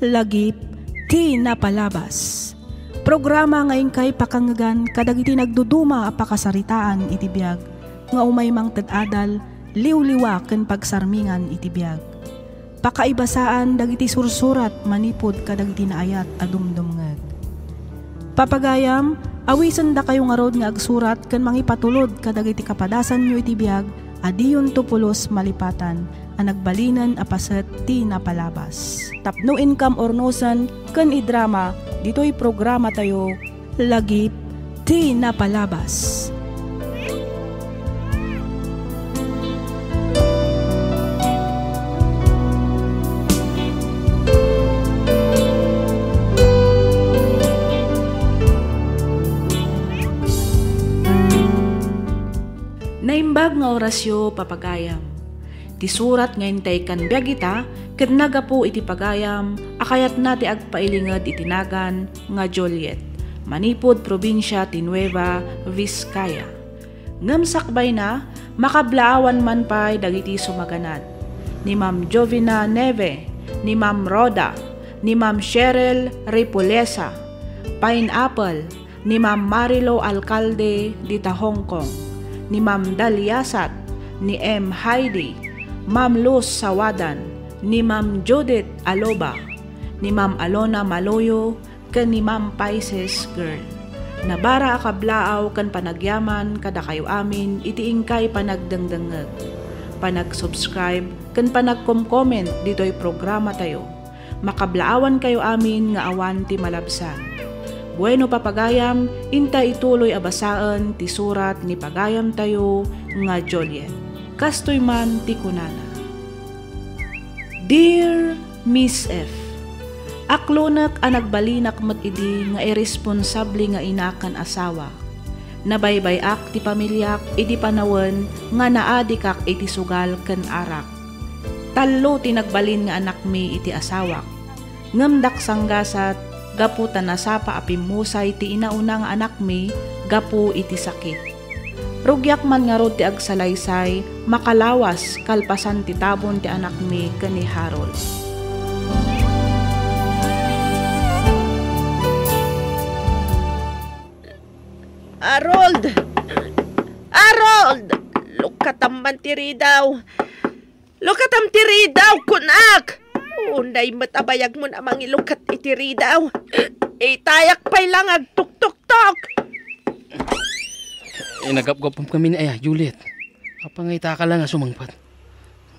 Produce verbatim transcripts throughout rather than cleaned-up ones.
Lagip ti napalabas. Programa nga inkay pakangngegan kadagiti nagduduma a pakasaritaan iti biag nga umay mangted adal, liwliwa ken pagsarmingan iti biag. Pakaibasaan dagiti sursurat manipud kadagiti naayat a dumdumngeg. Papagayam, awisendakayo ngarud nga agsurat ken mangipatulod kadagiti kapadasanyo iti biag a diyonto pulos malipatan a nagbalinen a paset ti napalabas. Tapno inkam urnosen ken idrama ditoy programatayo, Lagip ti Napalabas. Naimbag nga orasyo, papagayam. Ti surat nga intay kan biag ita ket nagapu iti pagayam a kayatna ti agpailinged iti nagan nga Juliet, manipud probinsia ti Nueva Vizcaya. Ngem sakbayna, makablaawan man pay dagiti sumaganad. Ni Ma'am Jovina Neve, ni Ma'am Rhoda, ni Ma'am Cheryl Repoliesa, Pineapple, ni Ma'am Marilo Alcalde dita Hong Kong, ni Ma'am Dalia Sat, ni M. Heidi, Ma'am Luz Sawadan, ni Ma'am Judith Aloba, ni Ma'am Alona Maloyo, ken ni Ma'am Pisces Girl. Nabara a kablaaw ken panagyaman kadakayo amin iti inkay panagdengdengngeg, panag-subscribe, ken panagkom-comment ditoy programatayo. Makablaawankayo amin nga awan ti malabsan. Bueno, papagayam, inta ituloy a basaen ti surat ni pagayamtayo nga Juliet. Kastoy man ti kunana, Dear Miss F, aklonek a nagbalinak met idi nga irresponsable nga ina ken asawa. Nabaybay-ak ti pamiliak idi panawen nga naadikak iti sugal ken arak. Tallo ti nagbalin nga anakmi iti asawak. Ngem daksanggasat gapu ta nasapa a pimmusay ti inauna nga anakmi gapu iti sakit. Rugiak man ngarud ti agsalaysay makalawas kalpasan ti tabon ti anakmi ken ni Harold. Harold! Harold! Lukatam man ti ridaw! Lukatam ti ridaw, kunak! Unay met a bayagmon a mangilukat iti ridaw. Itayak pay la nga agtuktoktok. Inagapgapom kami ni aya, Juliet. Apay nga itaka la nga sumangpet?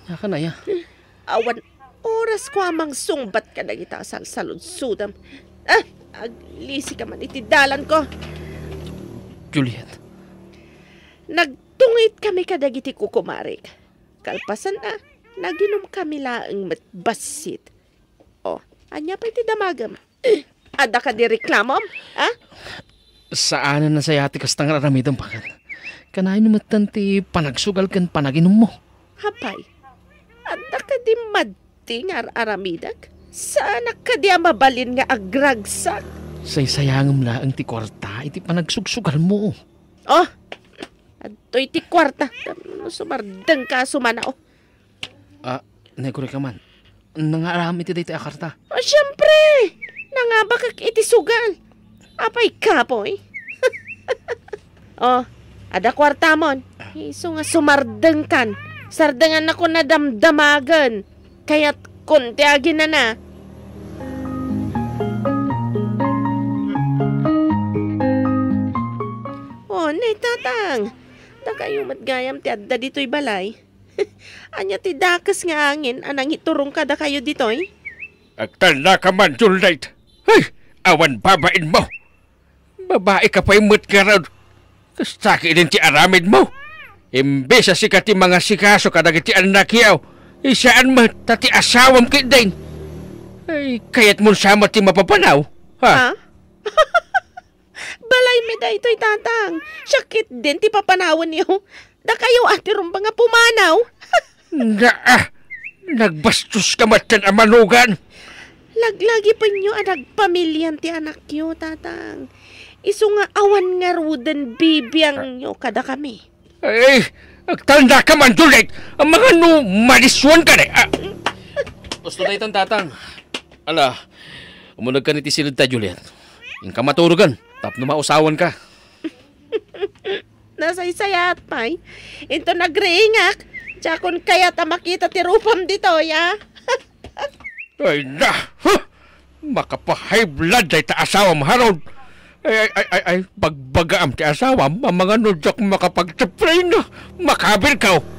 Ania kan aya? Awan oras ko a mangsungbat kadagita a salsaludsodam. Ah, aglisi ka man iti dalan ko. Juliet. Nagtungit kami kadagiti kukumarik. Kalpasan a, naginom kami laeng met bassit. O, ania pay ti damagem? Adda kadi reklamom? Ha? Saanen a sayaat ti kasta nga ar-aramidem, paket. Kanayon metten ti panagsugal ken panaginummo? Apay, adda kadi madti nga ar-aramidek? Saanak kadi a mabalin nga agragsak? Saysayangem laeng ti kuarta iti panagsugsugalmo. O, adtoy ti kuarta. Tapno sumardengka a sumanaw. Ah, naiguri ka man. Nangaaram iti daytoy a karta? O, siempre! Nangabakak iti sugal. Apay kapoy? O, adda kuartamon. Isu nga sumardengkan. Sardengannakon a damdamagen. Kayatkon ti aginana. O, ni Tatang. Dakayo met gayam ti adda ditoy balay. Ania ti dakes nga angin a nangiturong kadakayo ditoy? Agtalna ka man, Juliet. Ay, awan babainmo. Babai ka pay met ngarud. Kasta ketdin ti aramidmo. Imbes a sika ti mangasikaso kadagiti annakyo, saan met ta ti asawam ketdin. Ay, kayatmon sa met ti mapapanaw? Ha? Ha? Balaymi daytoy, Tatang. Siak ketdin ti papanawenyo. Dakayo a ti rumbeng a pumanaw. Naa, nagbastoska metten a manugan. Laglagipenyo a nagpamilian ti anakyo, Tatang. Isu nga awan ngaruden bibiangyo kadakami. Ay, agtalna ka man, Juliet. Amangan no malisuan ka, ne? Ah. Usto daytan, Tatang. Ala, umunegkan iti siled ta, Juliet. Inka maturogen, tapno mausawanka. Nasaysayaat pay. Inton agriingak, diakon kayat a makita ti rupam ditoy, a? Ay na! Huh! Makapa-high blood dayta asawam, Harold! Ay, ay, ay, ay, ay, bagbagaam ti asawam, amangan no diak makapagtipray na. Makabirkaw!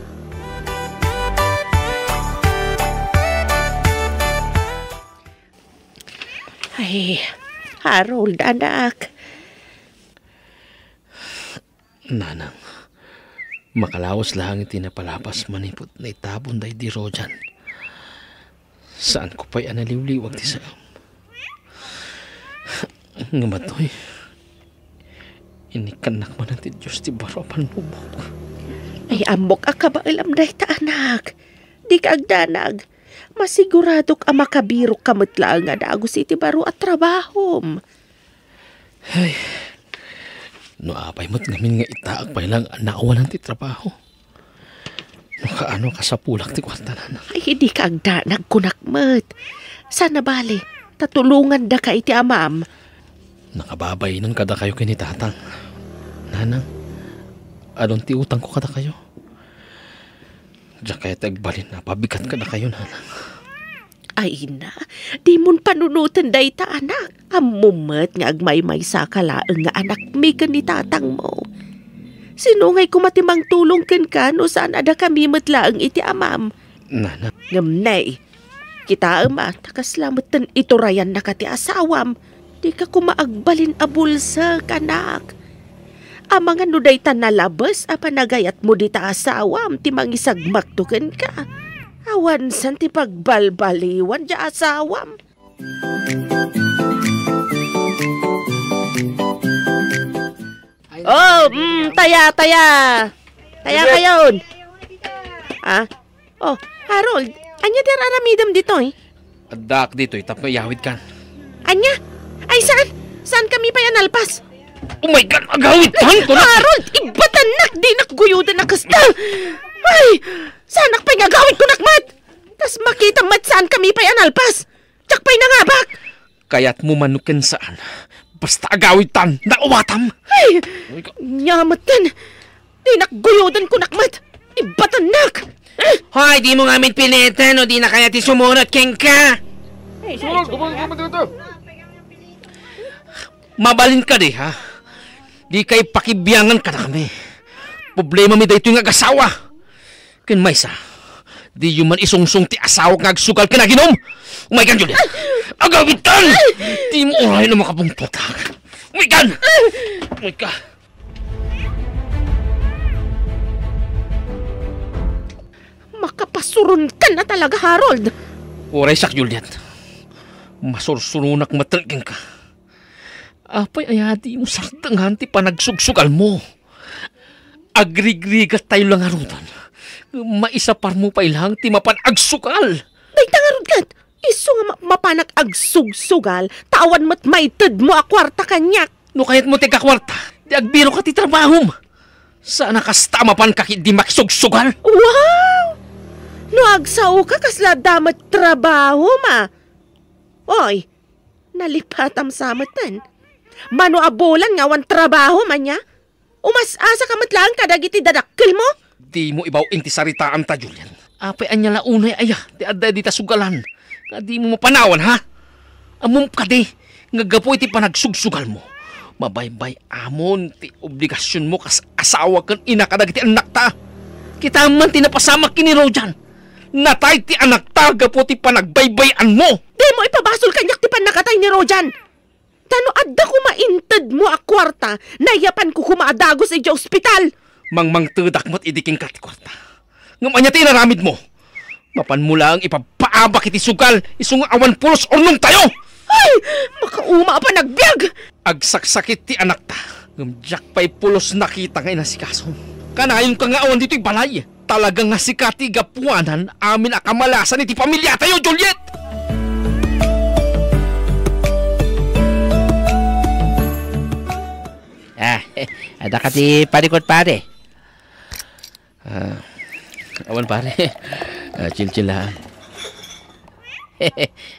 Ay, Harold, anak. Nanang, makalawas laeng iti napalapas manipud naitabon daydi Rojan. Saanko pay a naliwliwag ti saem. Ngem atoy, inikkannak manen ti Dios ti baro a pannubok. Ay, ammok a kabaelam dayta, anak. Dika agdanag. Masiguradok a makabirokka met laeng a dagus iti baro a trabahom. Ay, no apay met ngamin nga itaak pay laeng a naawanan ti trabaho? No kaano kasapulak ti kuarta, Nanang? Ay, dika agdanag, kunak met. Saan a bale, ta tulongandaka iti amam. Nakababainen kadakayo ken ni Tatang. Nanang, adun ti utangko kadakayo. Diak kayat ti agbalin a pabigat kadakayo, Nanang. Ay na, dimon panunoten dayta, anak. Ammom met nga agmaymaysaka laeng nga anakmi ken ni tatangmo. Sinungay koma ti mangtulong kenka no saan a dakami met laeng iti amam. Nanang. Ngem nay, kitaem a, ta kasla metten iturayannaka ti asawam. Dika koma agbalin a bulsek, anak. Amangan no dayta nalabes a panagayatmo dita asawam ti mangisagmakto kenka. Awansan ti pagbalbaliwan diay asawam. Oh, mm, taya, taya. Taya kayon. Ah? Oh, Harold, ania ti ar-aramidem ditoy? Addaak ditoy tapno iyawidkan. Ania? Ay, saan? Saankami pay a nalpas? Oh my God, agawidtan ko na! Harold, ibatannak, dinak guyoden a kasta! Ay, saanak pay nga agawid, kunak met! Kas makitam met saankami pay a nalpas! Diak pay nangabak! Kayatmo man no ken saan, basta agawidtan, naawatam! Ay! Ania metten! Dinak guyoden, kunak met! Ibatannak! Hoy, dimo ngamin piliten no dina kayat ti sumurot kenka! Ay, Harold, kumang ka dito! Mabalin kadi, ha? Dikay pakibiangan kadakami. Problemami daytoy nga agasawa. Ken maysa, diyo man isungsong ti asawak nga agsugal ken aginom. Umaykan, Juliet. Agawidtan! Dimo uray no makabungtotak. Umaykan! Umayka. Makapasuronka na talaga, Harold. Uray siak, Juliet. Masursuronak metten kenka. Apay aya dimo sardengan ti panagsugsugalmo? Agrigrigattayo la ngaruden. Maisaparmo pay laeng ti mapan agsugal. Dayta ngarud ket, isu nga ma-, mapanak agsugsugal, ta awan met maitedmo a kuarta kaniak. No kayatmo ti agkakuarta, di agbiroka ti trabahom. Saan a kasta a mapanka ketdi makisugsugal? Wow! No agsaoka, kasla adda met trabahom a. Oy, nalipatam sa metten. Mano a bulan nga awan trabahom ania? Umas-asaka met laeng kadagiti dadakkelmo? Dimo ibaw-in ti saritaanta, Juliet. Apay ania la unay aya ti adda dita sugalan nga dimo mapanawan, ha? Ammom kadi nga gapu iti panagsugsugalmo, mabaybay-amon ti obligasionmo kas asawa ken ina kadagiti annakta. Kitaem man ti napasamak ken ni Rojan. Natay ti anakta gapu ti panagbaybay-anmo. Dimo ipabasol kaniak ti pannakatay ni Rojan. Ta no adda koma intedmo a kuarta, naiyapanko koma a dagus idiay ospital. Mangmangtedak met idi kenka ti kuarta. Ngem ania ti inaramidmo? Mapanmo laeng ipabpaabak iti sugal, isu nga awan pulos urnongtayo! Ay! Makauma a panagbiag! Agsaksakit ti anakta, ngem diak pay pulos nakita nga inasikasom. Kanayonka nga awan ditoy balay. Talaga nga sika ti gapuanan amin a kamalasan iti pamiliatayo, Juliet! Ah, adda ka ti parikot, pare? Ah, awan, pare. Ah, chill-chill lang.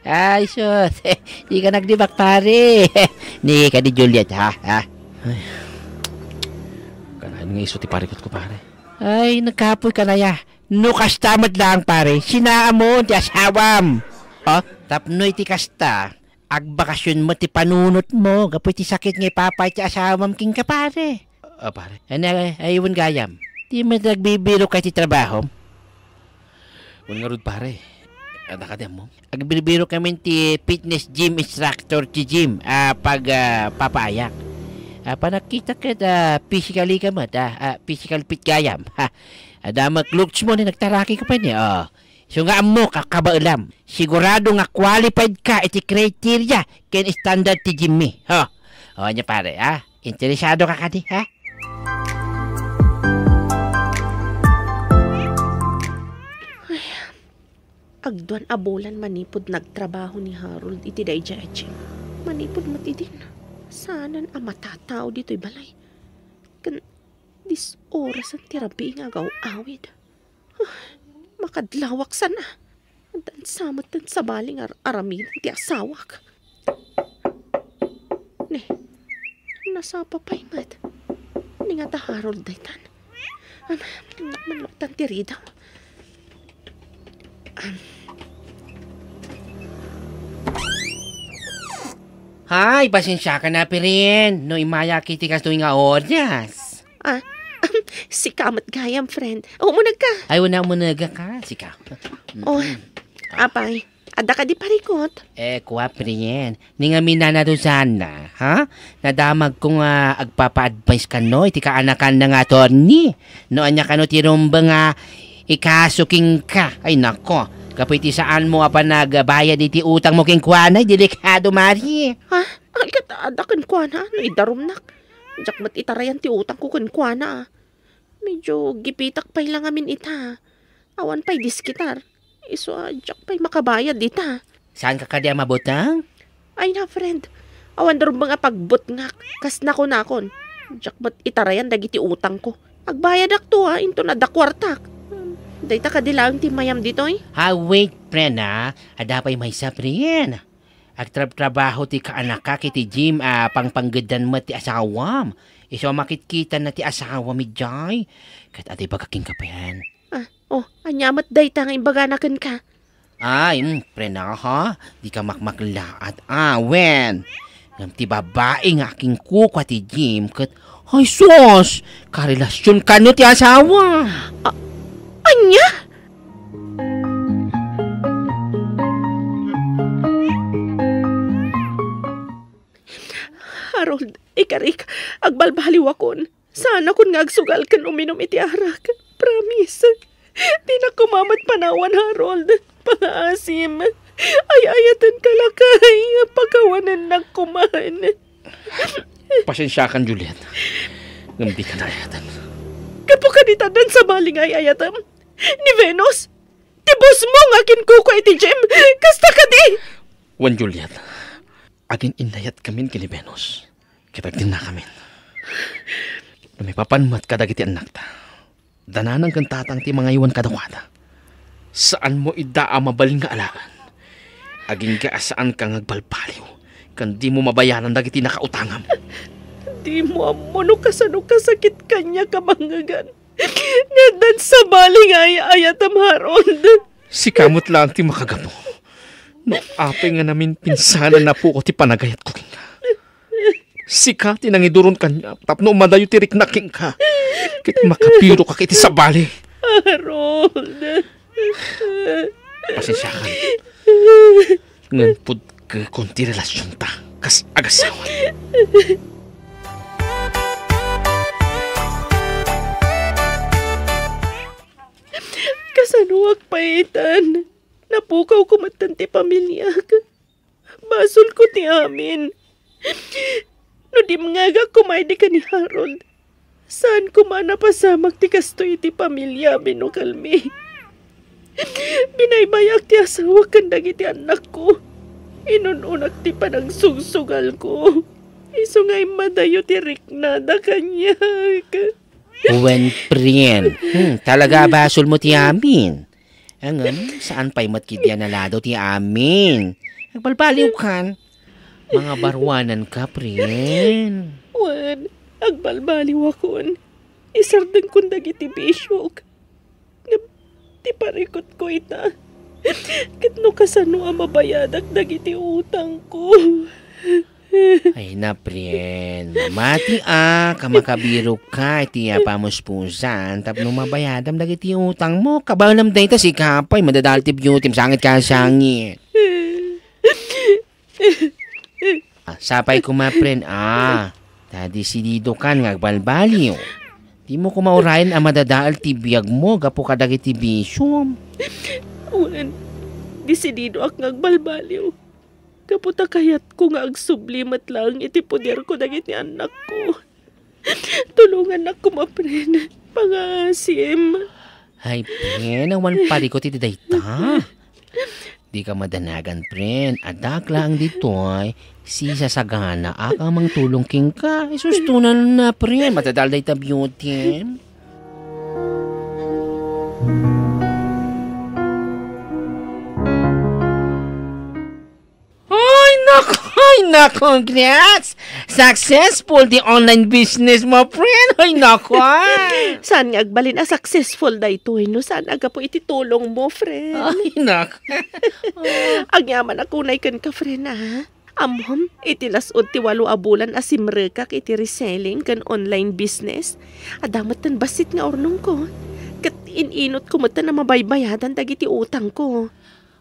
Ay, sus. Dika nagdibak, pare. Ni kadi Juliet, ha? Ha? Ay. Kanayon nga isu ti parikutko, pare. Ay, nagkapoy ka na ya. No kasta met laeng, pare, sinaamon ti asawam. Oh, tapno iti kasta, agbakasyon met ti panunotmo gapu iti sakit nga ipapay ti asawam kenka, pare. Ah, pare. Ano, ay, ay, wen gayam. Di met nagbibiro ka iti trabaho? Wen ngarud, pare. Adda kadi ammom? Agbibiro kami ti fitness gym instructor ti gym, ah, pag, ah, papaayak. Ah, panagkita ket, ah, physically ka met, ah, ah, physical fit gayam. Ha. Adda met looks mo ni nagtaraki ka pa ni, oh. So nga ammo, kakabaelam. Sigurado nga qualified ka iti criteria ken standard ti gym mi. Ha. O, ania pare, ha? Interesado ka kadi, ha? Ay, agduan a bulan manipud nagtrabaho ni Harold iti daydiay a gym. Manipud met idin, saanen a matatao ditoy balay. Ken dis orasan ti rabii nga agaw-awid. Ah, makadlawak sana. Addan sa met ti sabali nga ar-aramiden ti asawak. Ne, nasapa pay met. Ni nga da Harold daytan. Am, manluktan ti ridaw. Am. Hay, pasensiakan a, Pirin, no immayak iti kastoy nga oras. Ah, sika met gayam, friend. Umuneg ka. Ay, wen a, umuneg ka, sika. Oh, apay, adda kadi parikut? Eh, kua, Pirin, ni ngamin na nadusan na, ha? Nadamagko nga agpapa-advise kano iti kaanakanna nga attorney. No ania kano ti rumbeng nga ikaso kenka. Ay, nako. Gapu iti saanmo a panagbayad iti utangmo kenkuana, delikado, Mari. Ha? Ay, ket adda kenkuana no idarumnak. Diak met itarayan ti utangko kenkuana. Medyo gipitak pay la ngamin ita. Awan pay diskitar. Isu a diak pay makabayad ita. Saanka kadi a mabuteng? Ay na, friend. Awan rumbeng a pagbutngak. Kas nakunakon, diak met itarayan dagiti utangko. Agbayadakto a, inton adda kuartak. Dayta kadi laeng ti mayam ditoy? Ha, wait, friend, ah. Adda pay maysa, friend. Agtrabtrabaho ti kaanakak iti gym a pangpanggeddan met ti asawam. Isu a makitkitanna ti asawam idiay. Ket adi bagak kenka, friend. Ah, oh, ania met dayta nga imbagana kenka? Ay, mm, prena, ha? Dika makmaklaat. Ah, wen. Ngem ti babai nga akinkukua ti gym ket, ay sus, karelasion kano ti asawa. A-, ania? Harold, ikarik, agbalbaliwakon. Saanakon nga agsugal ken uminum iti arak. Promise. Dinak koma met panawan, Harold. Pangaasim. Ay-ayatenka lakay. Pakawanennak koman. Pasensiakan, Juliet. Ngem dika naayaten. Gapu kadita, addan sabali nga ay-ayatem. Ni Venus, ti boss mo nga akinkukua iti gym. Kasta kadi? Wen, Juliet. Agin-innayatkamin ken ni Venus. Ket agtinnakamin. No maipapan met kadagiti annakta, da nanang ken tatang ti mangaywan kadakuada. Saanmo ida a mabalin nga alaen. Agingga a saanka nga agbalbaliw, ken dimo mabayaran dagiti nakautangam. Dimo ammo no kasano kasakit kaniak a bangngegan. Nga addan sabali nga ay-ayatem, Harold. Sika met laeng ti makagapu. No apay nga naminpinsan a napukaw ti panagayatko kenka. Sika ti nangiduron kaniak tapno umadayo ti riknak kenka. Ket makapiroka iti sabali. Harold. Pasensiakan. Ngem pudkekon ti relasionta kas agasawa. Kasanoak pay itan? Napukawko metten ti pamiliak. Basolko ti amin. No dimngegak koma idi ken ni Harold, saan koma a napasamak ti kastoy iti pamilia a binukelmi. Binaybayak ti asawak ken dagiti annakko. Inun-unak ti panagsugsugalko. Isu nga immadayo ti riknada kaniak. Wen, Prien. Hmm, talaga a basolmo ti amin. Ngem, saan pay met ketdi a nalado ti amin. Agbalbaliwkan. Mangabaruananka, pren. Wen, agbalbaliwakon. Isardengkon dagiti bisiok. Ngem, ti parikutko ita. Ket no kasano a mabayadak dagiti utangko? Ay na, pren. Mamati a, kamakabirok ka iti a pamuspusan tapno mabayadam dagiti utangmo. Kabaelam dayta, sika pay, madadal ti beauty, sangit ka, sangit. Ah, sapay koma, pren, ah. Ta desididokan nga agbalbaliw. Dimo koma urayen a madadael ti biagmo gapu kadagiti bisiom. Wen, desididoak nga agbalbaliw. Gapu ta kayatko nga agsubli met laeng iti poderko dagiti annakko. Tulongannak koma, pren. Pangaasim. Ay, pren, awan parikut iti dayta. Dika madanagan, pren. Addaak laeng ditoy, sisasaganaak a mangtulong kenka. Isustonan na, pren. Madadal dayta beauty. Ay, nako, ay, nako, congrats! Successful ti online business mo, friend! Ay, nako! Saan nga agbalin a successful daytoy no saan a gapu iti tulong mo, friend? Ay, nako! Agyamanak unay kenka, friend, a. Ammom, iti las-ud ti walo a bulan a simrekak iti reselling ken online business, adda metten bassit nga urnongko. Ket in-inutko metten a mabaybayadan dagiti utangko.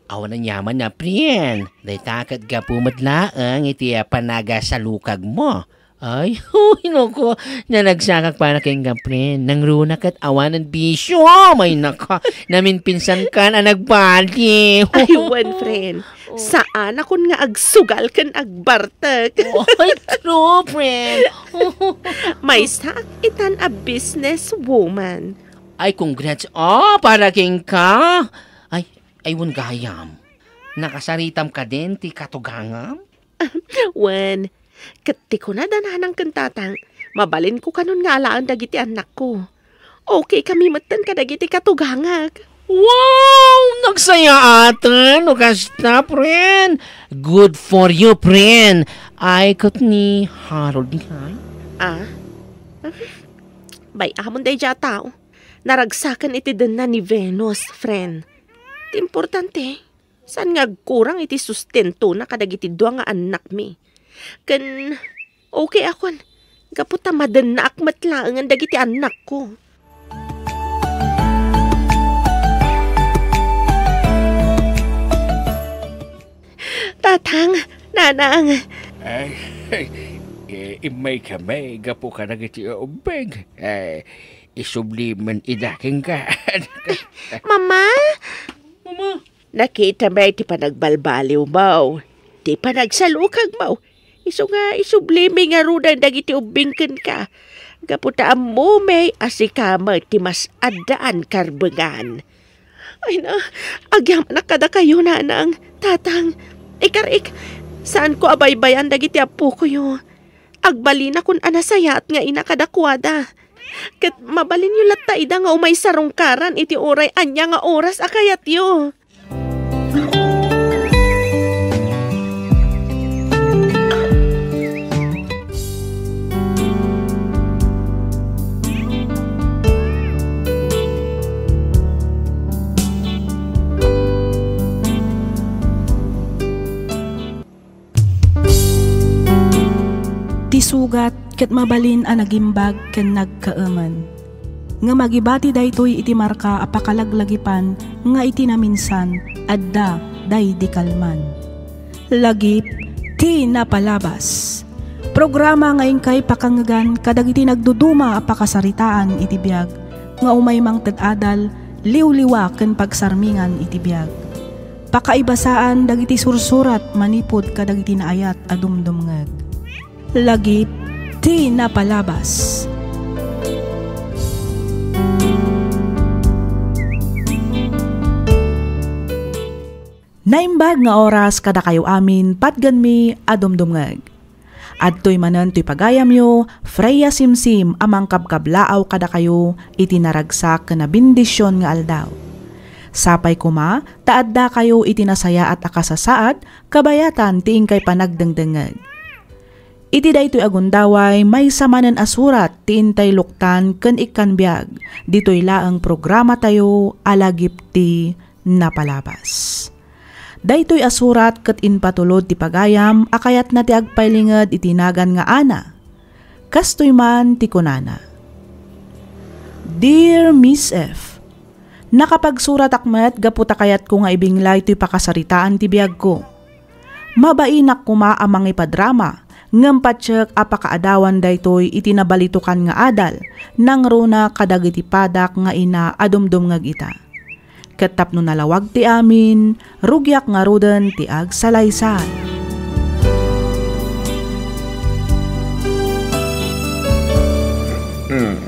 Awan aniaman a, friend. Dayta ket gapu met laeng iti, ah, panagasalukagmo. Ay, huy, nako, naragsakak para kenka, friend. Nangruna ket awanen bisio. Ay, nako, naminpinsankan a nagbali. Ay, wen, friend. Saanakon nga agsugal ken agbartek. Ay, true, friend. Maysaak itan a business woman. Ay, congrats, ah, para kenka. Ay, Ay, wen gayam, nakasaritam kadin ti katugangam? Wen, ket ti kunada nanang ken tatang, mabalinko kanon nga alaen dagiti annakko. Okay kami metten kadagiti katugangak. Wow! Nagsayaaten no kasta, friend. Good for you, friend. Ay, ket ni Harold nga. Ah? Bay-amon daydiay a tao. Naragsaken iti denna ni Venus, friend. Ti importante, saan nga agkurang iti sustentona kadagiti dua nga annakmi. Ken, okay akon, gapu ta madennaak met laengen dagiti annakko. Tatang, nanang. Ay, ay, eh, immay kami gapu kadagiti ubbing. Eh, isubli man ida kenka. Mama? Mama? Nakitami ti panagbalbaliwmo, ti panagsalukagmo. Isu nga isublimi ngaruden dagiti ubbing kenka. Gapu ta ammomi a sika met ti mas addaan karbengan. Ay na, agyamanak kadakayo, nanang, tatang. Ikarik, saanko a baybayan dagiti appokoyo. Agbalinakon a nasayaat nga ina kadakuada. Ket mabalinyo latta ida nga umay sarungkaran iti uray ania nga oras a kayatyo. Ti sugat ket mabalin a nagimbag ken nagkaemen. Ngem agibati daytoy iti marka a pakalaglagipan nga iti naminsan, adda daydi kalman. Lagip ti napalabas. Programa nga inkay pakangngegan kadagiti nagduduma a pakasaritaan iti biag nga umay mangted adal, liwliwa ken pagsarmingan iti biag. Pakaibasaan dagiti sursurat manipud kadagiti naayat a dumdumngeg. Lagip ti napalabas. Naimbag nga oras kadakayo amin patgenmi a dumdumngeg. Adtoy manen toy pagayamyo, Freya Simsim a mangkabkablaaw kadakayo iti naragsak ken nabendision nga aldaw. Sapay koma ta addakayo iti nasayaat a kasasaad kabayatan ti inkay panagdengdengngeg. Iti daytoy a gundaway, maysa manen a surat ti intay luktan ken ikkan biag ditoy laeng programatayo a Lagip ti Napalabas. Daytoy a surat ket impatulod ti pagayam a kayatna ti agpailinged iti nagan nga Ana. Kastoy man ti kunana, Dear Miss F, nakapagsuratak met gapu ta kayatko nga ibinglay toy pakasaritaan ti biagko. Mabainak koma a mangipadrama, ngem patiek a pakaadawan daytoy iti nabalitokan nga adal, nangruna kadagiti padak nga ina a dumdumngeg ita. Ket tapno nalawag ti amin, rugiak ngaruden ti agsalaysay. Hmm,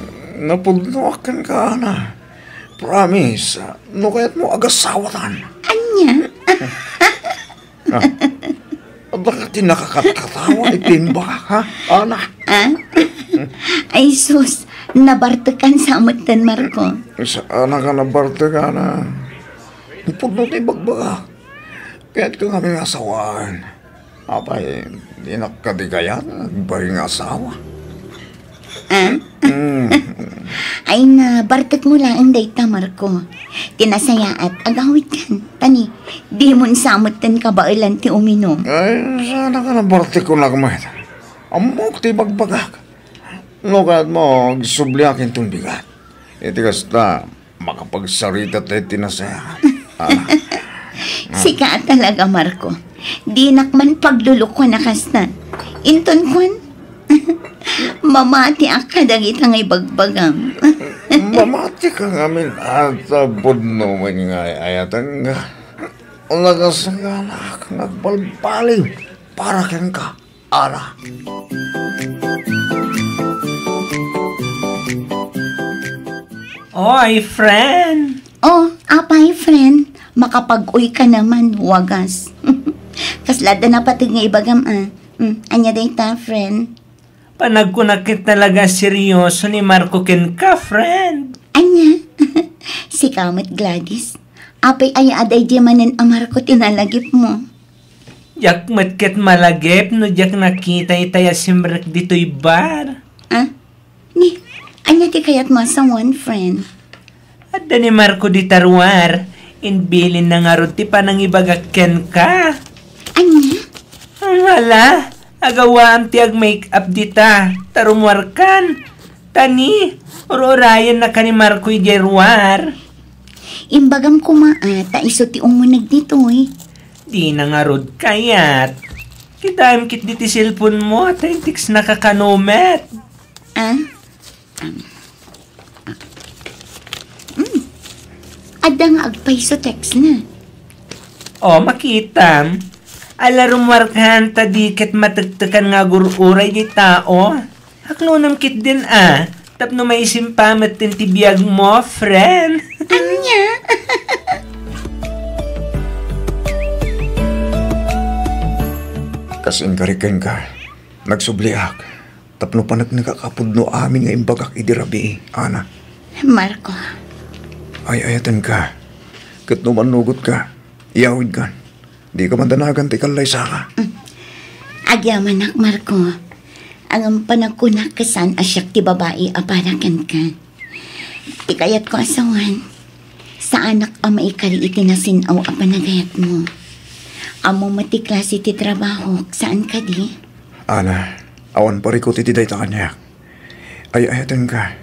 napudnoak kenka, Ana. Promise, no kayatmo, agasawatan. Ania? Ah. Adda ka ti nakakatkatawa iti imbagak, ha? Ana? Ah? Ay sus, nabartekan sa metten, Marco. Saan ka nabartekan, ha? Pudno ti ibagbagak. Kayatka ngamin nga asawaan. Apay, dinak kadi kayat nga agbain nga asawa? Ah? Mm. Ay, nabartekmo laeng dayta, Marco. Ti nasayaat, agawidkan. Ta ni, dimon sa metten kabaelan ti uminum. Ay, saan ka nabartek kunak met? Ammok ti ibagbagak. No kayatmo, agsubliak inton bigat. Iti kasta, makapagsarita tayo ti nasayaat. Ah. Sika talaga, Marco. Dinak man paglulukuan a kasta. Inton kuan, mamatiak kadagita nga ibagbagam. Mamati ka ngamin ata, pudno man nga ay-ayatangga. Nakasaganak nga agbalbaliw para kenka. Ara. Oy, friend! Oh, apay, friend? Makapag-uy ka naman, wagas. Kasla da napateg nga ibagam, ah. Hmm, anya dayta, friend? Panagkunak ket talaga seryoso ni Marco kenka, friend. Anya? Sika met, Gladys. Apay aya a daydi manen a Marco ti nalagipmo? Diak met ket malagip no diak nakita itay a simrek ditoy bar. Ah? Ni, ania ti kayatmo a sawen, friend? Adda ni Marco dita ruar. Imbilinna ngarud ti panangibagak kenka. Ania? Ala, agawaam ti ag-make up dita, ta rummuarkan. Ta ni, ur-urayennaka ni Marco idiay ruar. Imbagam koma a, ta isu ti umuneg ditoy. Dina ngarud kayat. Kitaem ketdi ti cellphone mo, ta intextnaka kano met. Ah? Um, ah. Hmm. Adda nga agpayso textna. O, makitam. Ala, rummuarkan ta di ket matektekan nga agur-uray ti tao. Aklonem ketdin a, tapno maisimpamet ti biagmo, friend. Ania? Kas inkarik kenka, nagsubliak, tapno paneknekak a pudno amin nga imbagak idi rabii, Ana. Marco. Ay-ayatenka, ket no mannugotka, iyawidkan. Dika madanagan ti kallaysaka. Mm. Agyamanak, Marco. Ngem panagkunak ket saan a siak ti babai a para kenka. Ti kayatko a sawen, saanak a maikari iti nasin-aw a panagayatmo. Ammom met ti klase ti trabahok, saan kadi? Ana, awan parikut iti dayta kaniak. Ay-ayatenka,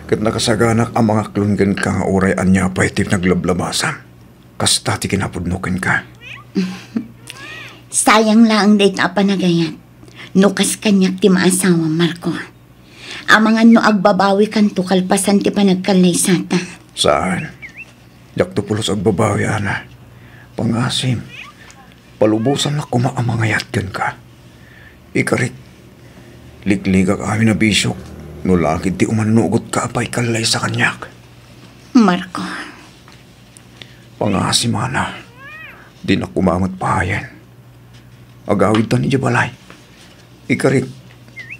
ket nakasaganak a mangaklon kenka nga uray ania pay ti naglablabasam. Kasta ti kinapudno kenka. Sayang laeng dayta a panagayat. No kas kaniak ti maasawam, Marco. Amangan no agbabawikanto kalpasan ti panagkallaysata. Saan. Diakto pulos agbabawi, Ana. Pangasim. Palubosannak koma a mangayat kenka. Ikarik, liklikak amin a bisiok, no lakid ti umannugotka a pay kallaysa kaniak. Marco. Pangasim, Ana, dinak koma met pahayen. Agawidtan idiay balay. Ikarik,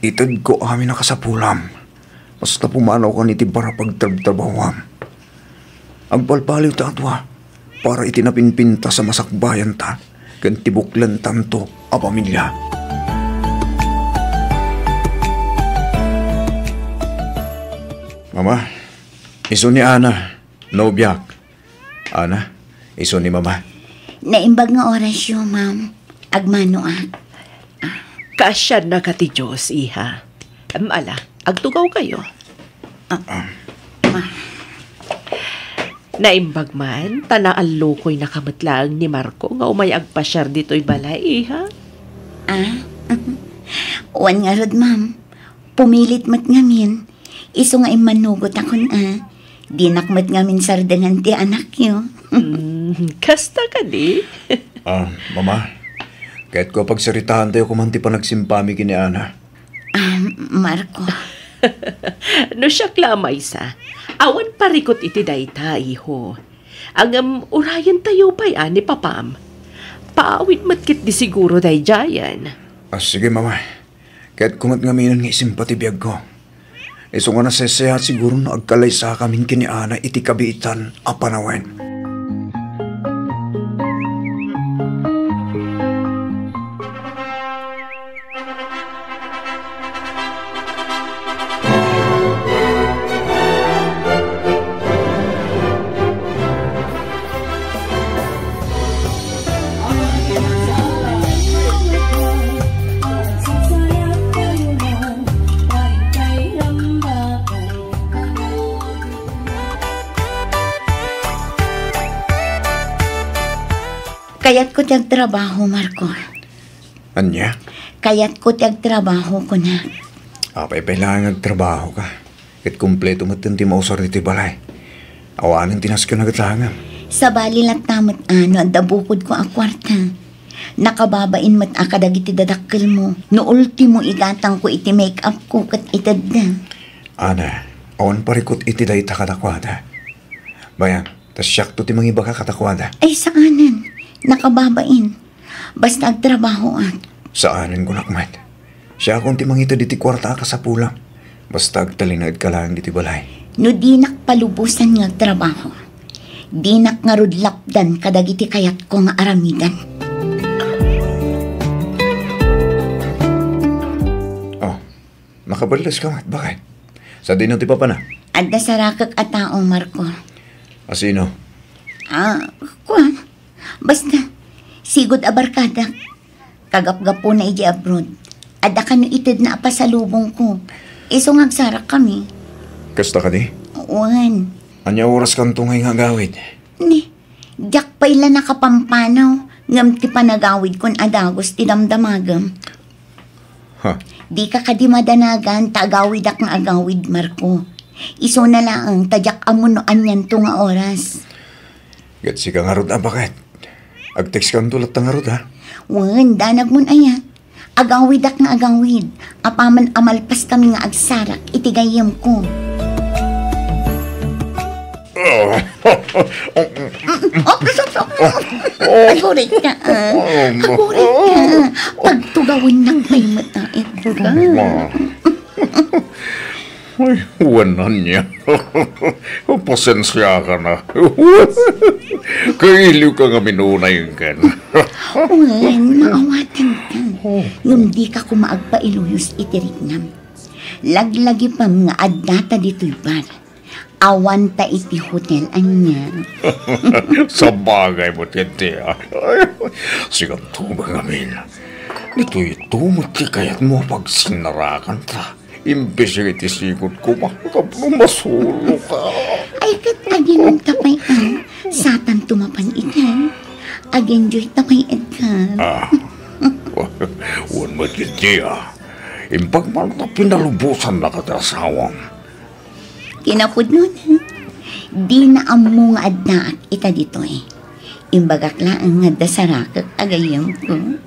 itedko amin a kasapulam. Basta pumanawkan iti bar a pagtrabtrabahuam. Agbalbaliw ta adua. para iti napinpintas a masakbayanta ken ti buklentanto a pamilia. Mama, isu ni Ana, nobiak. Ana, isu ni Mama. Naimbag nga orasyo, ma'am. Agmanoak. Kaasiannaka ti Dios, iha. Em, ala, agtugawkayo. Ah, ah. Naimbag man, ta naallukoynaka met laeng ni Marco nga umay agpasiar ditoy balay, iha. Ah? Wen ngarud, ma'am. Pumilit met ngamin. Isu nga immanugotakon a. Dinak met ngamin sardengan ti anakyo. Mm, kasta kadi? Ah, Mama, kayatko a pagsaritaantayo koman ti panagsimpami ken ni Ana. Ah, Marco. No siak la a maysa, awan parikut iti dayta, iho. Ngem urayentayo pay a ni papam. Paawid met ketdi siguro daydiayen. Ah, sige, Mama. Kayatko met ngaminen nga isimpa ti biagko. Isu nga naseseat siguro no agkalaysakamin ken ni Ana iti kabiitan a panawen. Kayatko ti agtrabaho, Marco. Ania? Kayatko ti agtrabaho, kunak. Apay pay laeng nga agtrabahoka? Ket kompleto metten ti mausar ditoy balay. Awanen ti nasken a gatangem. Sabali latta met a no adda bukodko a kuarta. Nakababain met a kadagiti dadakkelmo. No ultimo, igatangko iti make-upko ket itedda. Ana, awan parikut iti dayta kadakuada. Bayan, ta siakto ti mangibaga kadakuada. Ay, saanen. Nakababain. Basta agtrabahoak. Saanen, kunak met. Siakon ti mangited iti kuarta a kasapulam. Basta agtalinaedka laeng ditoy balay. No dinak palubosan nga agtrabaho, dinak ngarud lapdan kadagiti kayatko nga aramiden. Oh, nakaballeska met, baket. Sadino ti papana? Adda sarakek a tao, Marco. A sino? Ah, kuan. Basta, sigud a barkadak. Kagapgapuna idiay abroad. Adda kano itedna a pasalubongko. Isu nga agsarakkami. Kasta kadi? Wen. Ania oraskanto ngay nga agawid? Ni, diak pay la nakapampanaw, ngem ti panagawidkon a dagus ti damdamagem. Ha? Dika kadi madanagan ta agawidak nga agawid, Marco. Isuna laeng ta diak ammo no anianto nga oras. Ket sika ngarud a baket. Agtekskanto latta ngarud, ha? Wen, danagmon aya. Agawidak nga agawid. Apaman a malpaskami nga agsarak iti gayyemko. Oh, agurit ka, ah. Agurit ka. Pagtugawennak pay met, ah, Edgar. Ay, wen ania. Pasensiakan a. Kailiwka ngamin unay ken. Wen, maawatanka. Ngem dika koma agpailuyos iti riknam. Laglagipem nga addata ditoy bar. Awanta iti hotel ania. Sabagay met ketdi, a. Sikanto met ngamin. Ditoyto met ti kayatmo a pagsinnarakanta. Imbes iti sigud koma tapno masuroka. Ay, ket aginom ta pay, a. Satanto mapan ita. Ag-enjoy ta pay, Edgar. Ah, wen met ketdi, a. Imbag man ta pinalubosannaka ti asawam. Kinapudnona, dina ammo nga addaak ita ditoy. Imbagak laeng nga adda sarakek a gayyemko.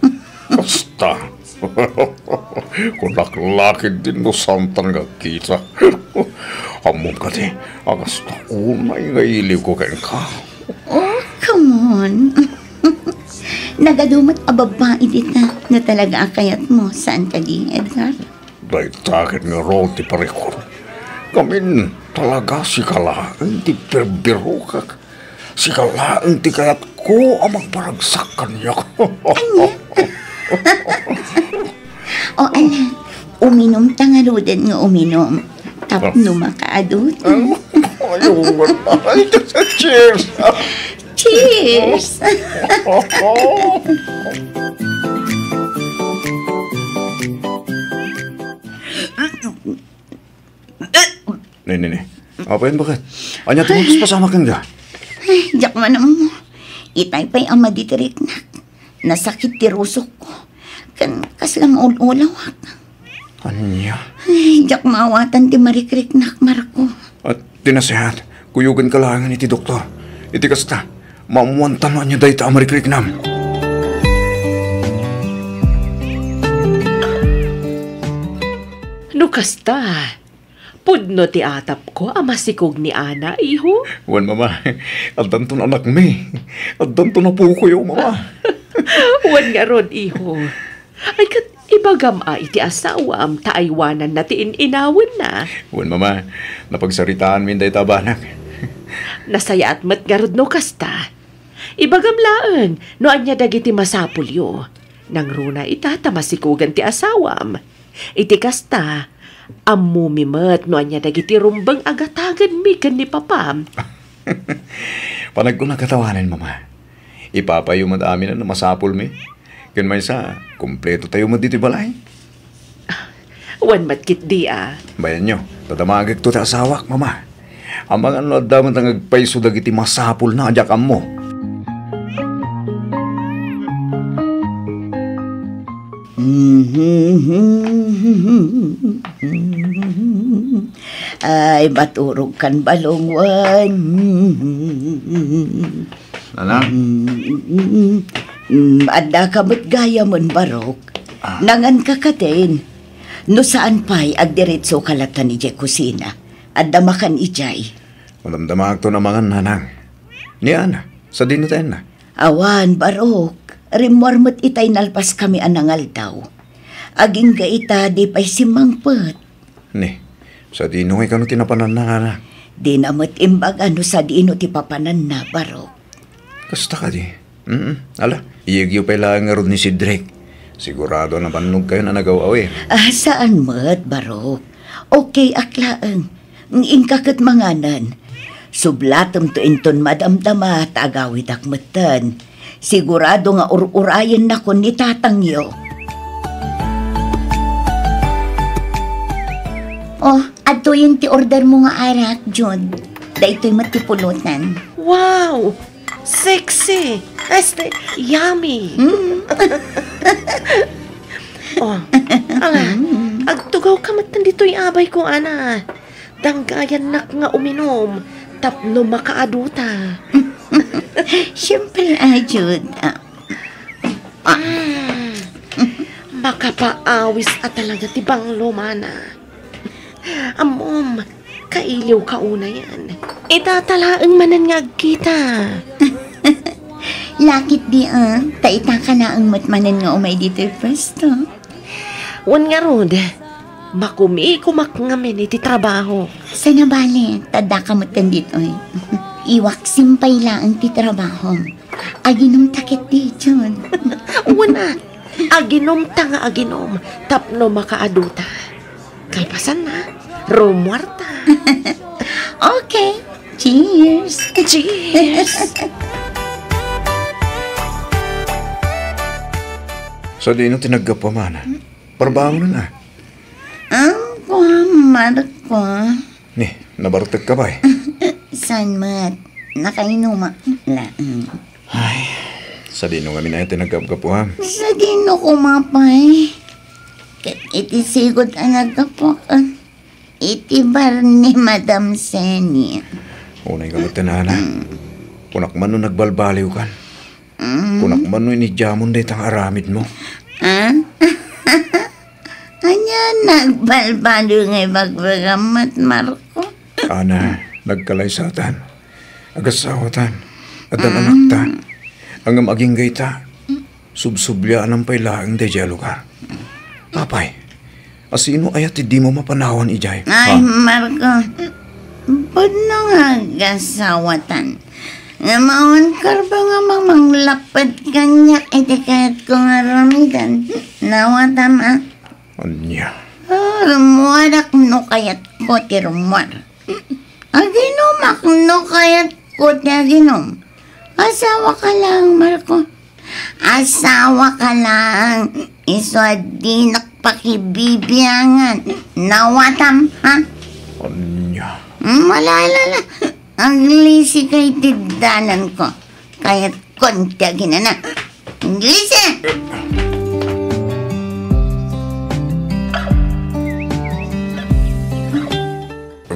Basta. Kunak la ketdin no saantan nga agkita. Ammom kadi a kasta unay nga iliwko kenka. Oh, come on. Nagadu met a babbai dita no talaga a kayatmo, saan kadi, Edgar? Dayta ket ngarud ti parikut. Ngamin, talaga sika laeng ti birbirokak. Sika laeng ti kayatko a mangparagsak kaniak. Ania? O, ala, uminumta ngaruden nga uminum. Tapno makaadut. Ay, cheers! Cheers! Ne, ne, ne. Apay, baket? Ania ti mapaspasamak kenka? Ay, diak man ammo. Itay pay a madi ti riknak. Nasakit ti rusokko. Ken kasla maul-ulawak. Ania? Ay, diak maawatan ti marikriknak, Marco. At ti naseat, kuyogenka laengen iti doktor. Iti kasta, maammoantan no ania dayta a marikriknam. No kasta, pudno ti atapko a masikog ni Ana, iho? Wen, Mama, addanton anakmi. Addanton apokoyo, Mama. Wen ngarud, iho. Ay, ket ibagam a iti asawam ta aywananna ti in-inawenna. Wen, Mama, napagsaritaanmin dayta a banag. Nasayaat met ngarud no kasta. Ibagam laeng no ania dagiti masapulyo. Nangruna ita ta masikogan ti asawam. Iti kasta, ammomi met no ania dagiti rumbeng a gatagenmi ken ni papam. Panagkunak a tawanen, Mama. Ipapayo met amin a masapulmi. Ken maysa, kumpletotayo met ditoy balay. Wen met ketdi a. Bayanyo, dadamagekto ti asawak, Mama. Amangan no adda met nga agpayso dagiti masapulna a diak ammo. Ay, maturogkan balong wen. Nanang? Mm, addaka met gayamen, Barok. Ah. Nanganka katen. No saan pay, agdiretsoka latta idiay kusina. Adda makan idiay. Madamdamaakton a mangan, Nanang. Ni Ana, sadino ti ayanna? Awan, Barok. Rimmuar met itay nalpaskami a nangaldaw. Agingga ita, di pay simmangpet. Ni, sadino ngay kano ti napananna, Ana? Dina met imbaga no sadino ti papananna, Barok. Kasta kadi? Mm, ala, iyegyo pay laeng ngarud ni Cedric. Sigurado a nabannogkayon a nagaw-awir. Ah, saan met, Barok. Okay ak laeng. Inka ket manganen. Sublatemto inton madamdama ta agawidak metten. Sigurado nga ur-urayennakon ni tatangyo. Oh, adtoyen ti order mo nga arak, Jude. Daytoy met ti pulutan. Wow! Sexy! Este, yummy! Mm. Oh, ala, agtugawka met ditoy abayko, Ana. Danggayannak nga uminom tapno makaaduta. Siempre, ah, Jude. Ah, ah. Mm. Makapaawis a talaga ti banglomana. Ammom, kailiwka unayen. Ita ta laeng manen nga agkita. Lakit di, ah, ta ita ka laeng met manen nga umay ditoy pwesto. Wen ngarud, makumikomak ngamin iti trabaho. Saan a bale, ta addaka metten ditoy. Iwaksim pay laeng ti trabahom. Aginom ta ketdi, Jude. Wen a, aginom ta nga aginom tapno makaaduta. Kalpasanna, rummuarta. Okay. Cheers. Cheers. Sadino ti naggapu, Ana? Parbangonen a. Ang kuha, Marco. Ni, nabartekka pay? Saan met? Nakainumak laeng. Ay, sadino ngamin aya ti naggapgapuam? Sadino koma pay? Ket iti sigud a naggapuak iti bar ni Madam Seni. Unay ka met, Ana. Mm. Kunak man no nagbalbaliwkan. Mm. Kunak man no inidiamon dayta nga aramidmo. Ah? Ania nagbalbaliw nga ibagbagam met, Marco? Ana, nagkalaysatan. Agasawatan. Addan anakta. Ngem agingga ita, subsubliaanam pay laeng daydiay a lugar. Apay, a sino aya ti dimo mapanawan idiay? Ay, ha? Marco, pudno nga agasawatan. Nga mawan karba nga mamanglapped kaniak iti kayatko nga aramiden. Nawatam, a? Ania? A, rummuadak no kayatko ti rummuar. Aginumak no kayatko ti aginum. Asawaka laeng, Marco. Asawaka laeng. Isu a dinak pakibibiangan. Nawatam, a? Ania? Malala la. Aglisi ka iti dalanko. Kayatkon ti aginana. Aglisi!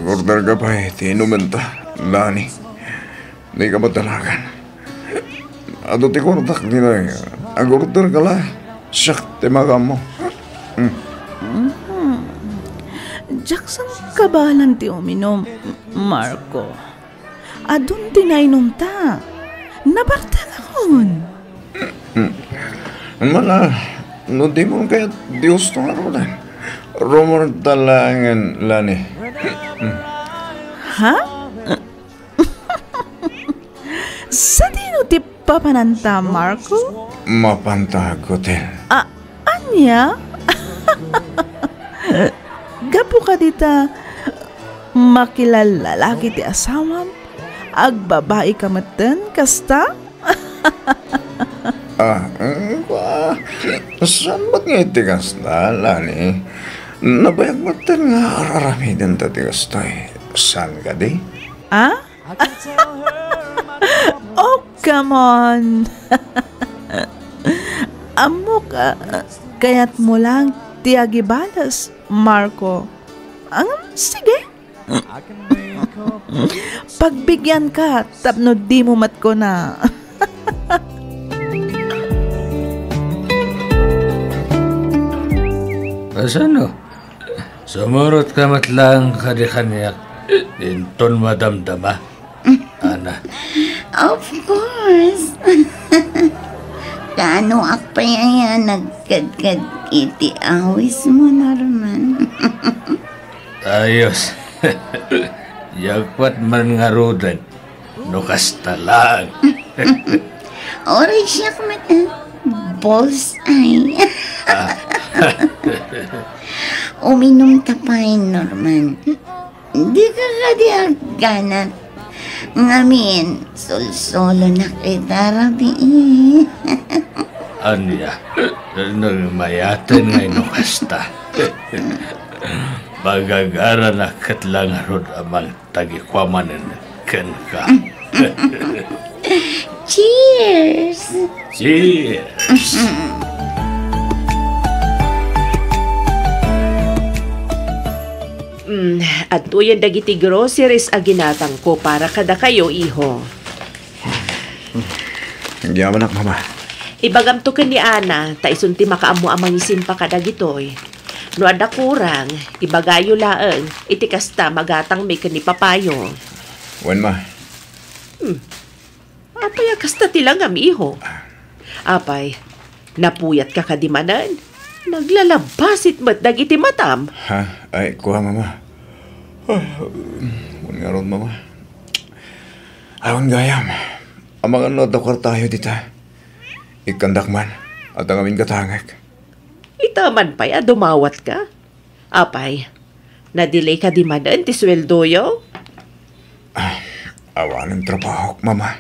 Order ka pay ti inumenta, Lani. Dika madalagan. Adu ti kwartak, dinay. Ag-order ka la. Siak ti makaammo. Mm. Mhm. Diak sangkabaelan ti uminum, Marco. Adun ti nainumta. Nabartekakon. Hmm. Mala, no di mo kayat Dios to nga rudan. Rumor ta laengen, Lani. Hmm. Ha? Sadino ti papananta, Marco? Mapanta aghotel. A-, ania? Gapu kadita, makilallalaki ti asawam? Agbabai ka metten, kasta? A, mm, kua, saan met nga iti kasta, Lani? Nabayag metten nga ar-aramidenta ti kastoy. Saan kadi? A? Oh, come on! Ammok, a, kayatmo lang ti agibales, Marco. Ngem, sige. Pagbigyanka tapno dimo met kuna. Kasano? Sumurotka met laeng kadi kaniak inton madamdama, Ana? Of course. Kaanoak pay aya nagkedked iti awismo, Norman? Ayos. Diak met man ngaruden no kasta laeng. Uray siak met, a, bullseye. A. Uminumta pay, Norman. Dika kadi agganat. Ngamin, sulsulonak ita rabii. Ania, nagmayaten ngay no kasta. Magagaranak ket la ngarud a mangtagikua manen kenka. Cheers! Cheers! Mm, adtoyen dagiti groceries a ginatangko para kadakayo, iho. Agyamanak, Mama. Ibagamto ken ni Ana, ta isun ti makaammo a mangisimpa kadagitoy. No adda kurang, ibagayo laeng, iti kasta, magatangmi ken ni Papayo. Wen, Ma. Hmm. Apay a kasta ti langam, iho? Apay, napuyatka kadi manen? Naglalabasit met dagiti matam. Ha? Ay, kua, Mama. Ay, wen ngarud, Mama. Awan gayam. Amangan no adda kuartayo dita. Ikkandak man. Adda ngamin gatangek. Ita man pay a dumawatka. Apay, na-delay kadi manen ti sueldoyo? Ah, awanen trabahok, Mama.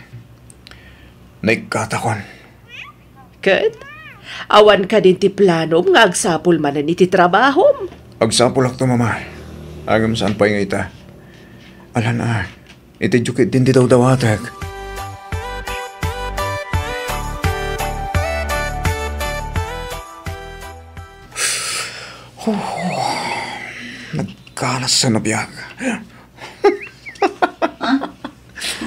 Naikkatakon. Ket, awan kadin ti planom nga agsapul manen iti trabahom? Agsapulakto, Mama. Ngem saan pay nga ita. Alan a, iti diyo ketdin ti dawdawatek. Huh. Nagkanas a nabiag. Ha?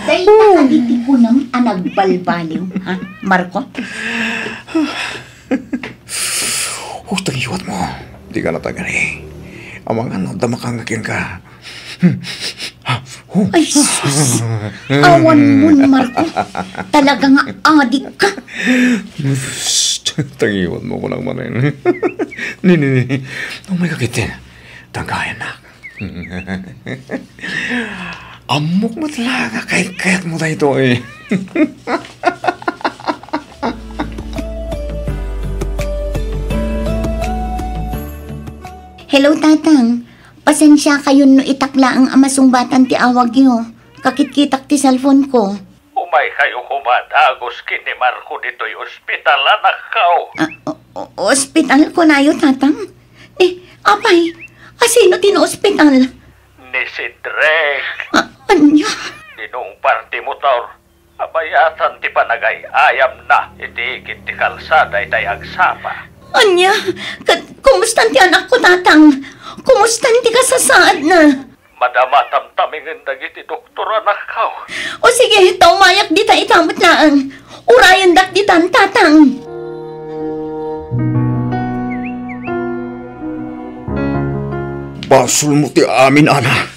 Dayta kadi ti kunam a nagbalbaliw, ha, Marco? Huh, tangiwat mo. Di ka natagani. Amangan no adda makangngeg kenka. Ay, sus! Awan mon, Marco. Talaga nga adik ka. Psst! Tangiwat mo kunak manen. Ni, ni, ni. Umay ka ketdin. Tangkayannak. Ammok met la nga kayat-kayatmo daytoy. Hello, Tatang. Pasensiakayon no itak laeng a masungbatan ti awagyo. Kakitkitak ti cellphone ko. Umaykayo koma dagus ken ni Marco ditoy ospital, anakko. Ah, o-, o-, ospital kunayo, Tatang? Eh, apay, asino ti naospital? Ni Cedric. Ah, ania? Dinungpar ti motor. Abayatan ti panagay-ayamna iti igid ti kalsada itay agsapa. Ania? Ket kumustan ti anakko, Tatang? Kumustan ti kasasaadna? Madama tamtamingen dagiti doktor, anakko. O sige, ta umayak dita ita met laeng. Urayendak ditan, Tatang. Basolmo ti amin, Ana.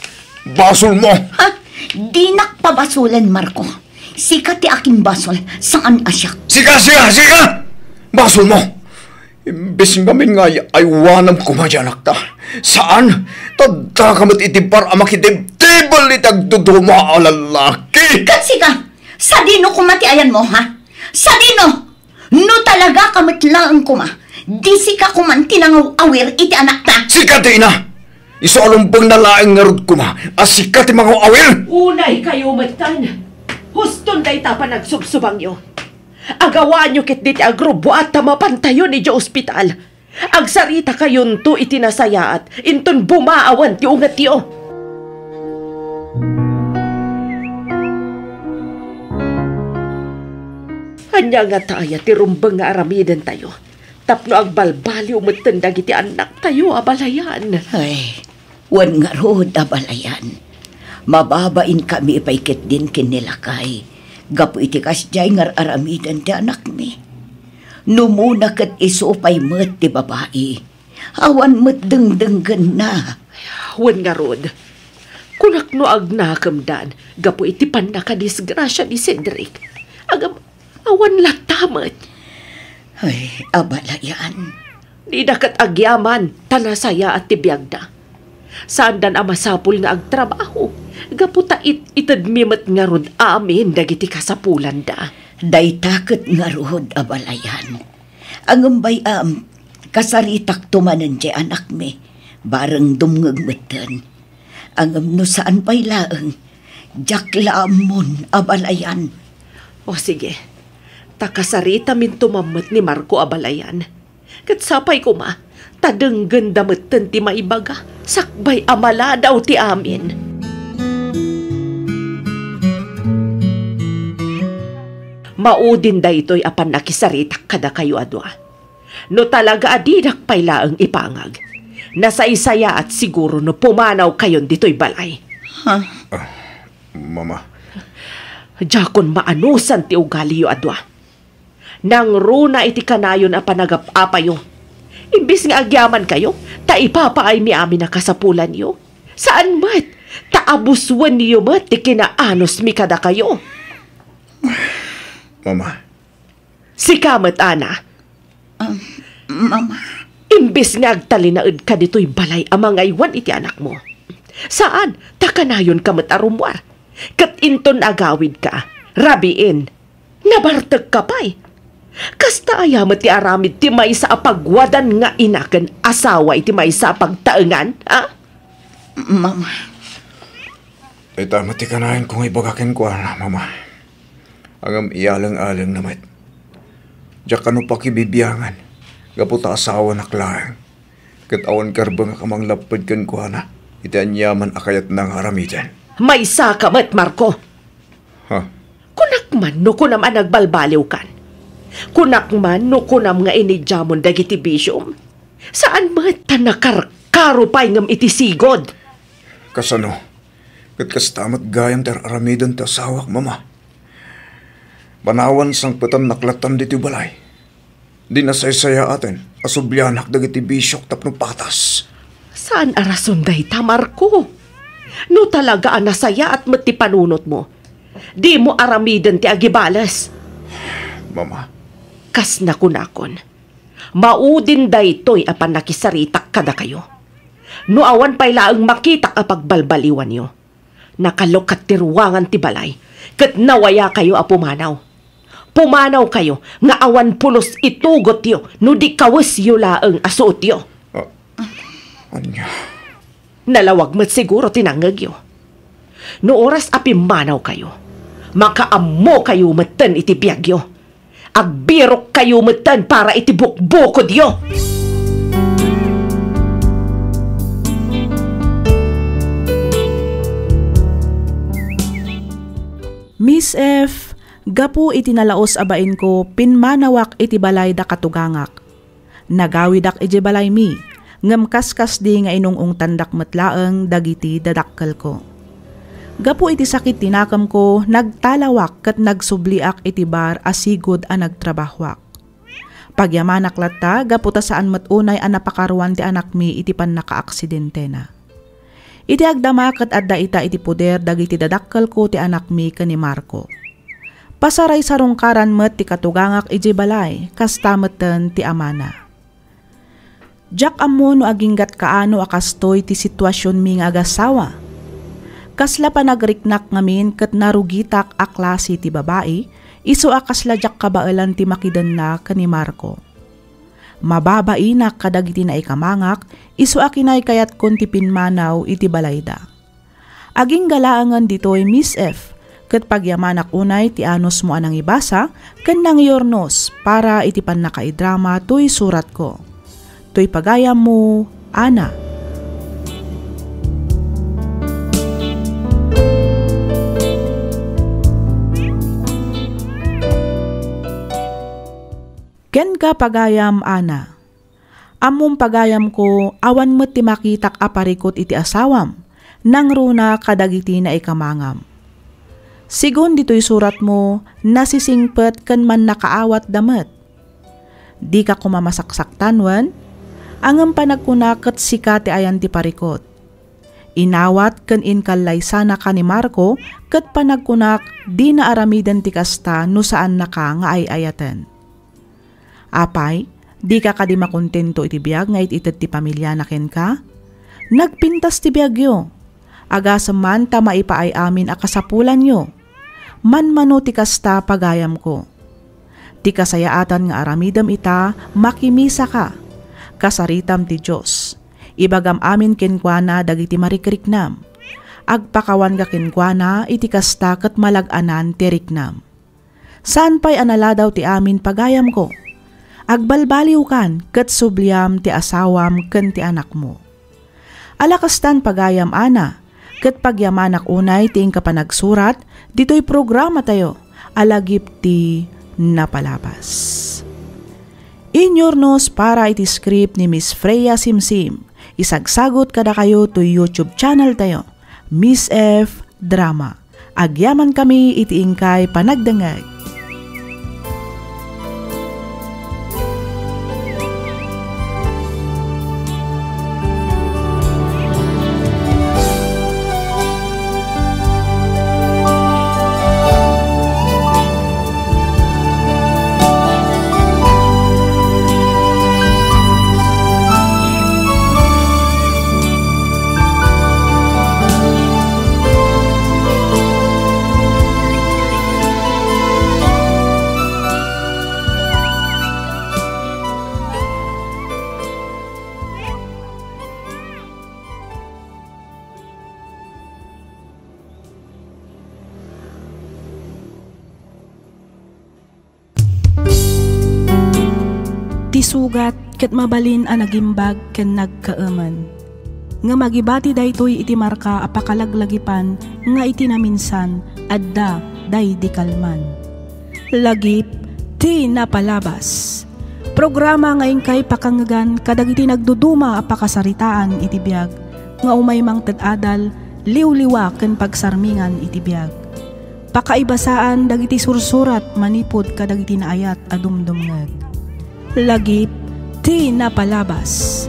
Basolmo! Ha? Dinak pabasolen, Marco. Sika ti akin basol, saan a siak. Sika, sika, sika! Basolmo! Imbes ngamin nga ay-, aywanam koma ti anakta. Saan? Tadda ka met iti bar a makitibtibel iti agduduma a lalaki. Ket sika, sadino koma ti ayanmo, ha? Sadino? No talaga ka met laeng koma, di sika koman ti nangaw-awir iti anakta. Sika ti ina! Isu a lumbengna laeng ngarud koma a sika ti mangaw-awir! Unaykayo metten. Huston dayta panagsubsubangyo. Agawaanyo ketdi ti agrubbuat ta mapantayon idiay ospital. Agsaritakayonto iti nasayaat, inton bumaawen ti ungetyo. Ania ngata aya ti rumbeng nga aramidentayo tapno agbalbaliw metten dagiti annaktayo a balayan? Ay, wen ngarud a balayan. Mababainkami pay ketdin ken ni lakay gapu iti kasdiay nga ar-aramiden ti anakmi. No umuna ket isu pay met ti babai, awan met dengdenggenna. Wen ngarud, kunak no agnakemdan gapu iti pannakadisgrasia ni Cedric. Agam-, awan latta met. Ay, abalayan. Dida ket agyaman ta nasayaat ti biagda. Saandan a masapul nga agtrabaho gapu ta it-itedmi met ngarud amin dagiti kasapulanda. Dayta ket ngarud, abalayan. Ngem bay-am, kasaritakto manen ti anakmi, bareng dumngeg metten. Ngem no saan pay laeng, diak la ammon, abalayan. O sige, ta kasaritaminto man met ni Marco, abalayan. Ket sapay koma, ta denggenda metten ti maibaga, sakbay a maladaw ti amin. Maudin daytoy a pannakisaritak kadakayo a dua. No talaga a didak pay laeng ipangag, nasaysayaat siguro no pumanawkayon ditoy balay. Ha? Ah, Mama. Diakon maanusan ti ugaliyo a dua. Nangruna iti kanayon a panagap-apayo. Imbes nga agyamankayo, ta ipapaaymi amin a kasapulanyo. Saan met, ta abuswenyo met ti kinaanusmi kadakayo. Mama. Sika met, Ana. Um, Mama. Imbes nga agtalinaedka ditoy balay a mangaywan iti anakmo. Saan, ta kanayonka met a rummuar. Ket inton agawidka, rabiin, nabartekka pay. Kasta aya met ti aramid ti maysa a pagwadan nga ina ken asawa iti maysa a pagtaengan, a? Mama. Ita met ti kanayonko nga ibaga kenkuana, Mama. Ngem iyaleng-alengna met. Diak kano pakibibiangan, gapu ta asawanak laeng. Ket awan karbengak a manglapped kenkuana iti aniaman a kayatna nga aramiden. Maysaka met, Marco. Ha? Kunak man no kunam a nagbalbaliwkan. Kunak man no kunam nga inidiamon dagiti bisiom. Saan met ta nakarkaro pay ngem iti sigud. Kasano? Ket kasta met gayam ti ar-aramiden ti asawak, Mama. Panawan sangpetennak lattan ditoy balay. Di nasaysayaaten a sublianak dagiti bisiok tapno patas. Saan a rason dayta, Marco. No talaga a nasayaat met ti panunotmo, dimo aramiden ti agibales. Mama. Kas nakunakon, maudin daytoy a pannakisaritak kadakayo. No awan pay laeng makitak a pagbalbaliwanyo, Nakalukat ti ruangan ti balay, ket nawayakayo a pumanaw. Pumanawkayo nga awan pulos itugotyo no di kawesyo laeng a suotyo. Ah, ania? Nalawag met siguro ti nangngegyo. No oras a pimmanawkayo, makaammokayo metten iti biagyo. Agbirokkayo metten para iti bukbukodyo. Miss F, gapu iti nalaus a bainko, pimmanawak iti balay da katugangak. Nagawidak idiay balaymi, ngem kaskasdi nga inung-ungtandak met laeng dagiti dadakkelko. Gapu iti sakit ti nakemko, nagtalawak ket nagsubliak iti bar a sigud a nagtrabahoak. Pagyamanak latta gapu ta saan met unay a napakaruan ti anakmi iti pannakaaksidentena. Iti agdama ket adda ita iti poder dagiti dadakkelko ti anakmi ken ni Marco. Pasaraysarungkaran met ti katugangak idiay balay, kasta metten ti amana. Diak ammo no aginggat kaano a kastoy ti situasionmi nga agassawa. Kasla panagriknak ngamin ket narugitak a klase ti babai, isu a kasla diak kabaelan ti makidenna ken ni Marco. Mababainak kadagiti naikamangak, isu a kinaykayatkon ti pimmanaw iti balayda. Agingga laengen ditoy, Miss F, ket pagyamanak unay ti anusmo a nangibasa ken nangyurnos para iti pannakaidrama toy suratko. Toy pagayammo, Ana. Kenka, pagayam, Ana. Ammom, pagayamko, awan met ti makitak a parikut iti asawam, nangruna kadagiti naikamangam. Sigun ditoy suratmo, nasisingpet ken mannakaawatda met. Dika koma masaksaktan wen, ngem panagkunak ket sika ti ayan ti parikut. Inawat ken inkallaysanaka ni Marco ket panagkunak, dina aramiden ti kasta no saannaka nga ay-ayaten. Apay, dika kadi makontento iti biag nga it-ited ti pamiliana kenka? Nagpintas ti biagyo. Agasem man ta maipaay amin a kasapulanyo. Manmano ti kasta, pagayamko. Ti kasayaatan nga aramidem ita, makimisaka. Kasaritam ti Dios. Ibagam amin kenkuana dagiti marikriknam. Agpakawanka kenkuana iti kasta ket malag-anan ti riknam. Saan pay a naladaw ti amin, pagayamko. Agbalbaliwkan ket subliam ti asawam ken ti anakmo. Ala kastan, pagayam, Ana, ket pagyamanak unay ti inka panagsurat ditoy programatayo a Lagip ti Napalabas. Inyurnos para iti script ni Miss Freya Simsim. Isagsagut kadakayo toy YouTube channel tayo, Miss F Drama. Agyamankami iti inkay panagdengngeg. Ti sugat ket mabalin a nagimbag ken nagkaemen. Ngem agibati daytoy iti marka a pakalaglagipan nga iti naminsan adda daydi kalman. Lagip ti Napalabas. Programa nga inkay pakangngegan kadagiti nagduduma a pakasaritaan iti biag nga umay mangted adal, liwliwa ken pagsarmingan iti biag. Pakaibasaan dagiti sursurat manipud kadagiti naayat a dumdumngeg. Lagip ti Napalabas.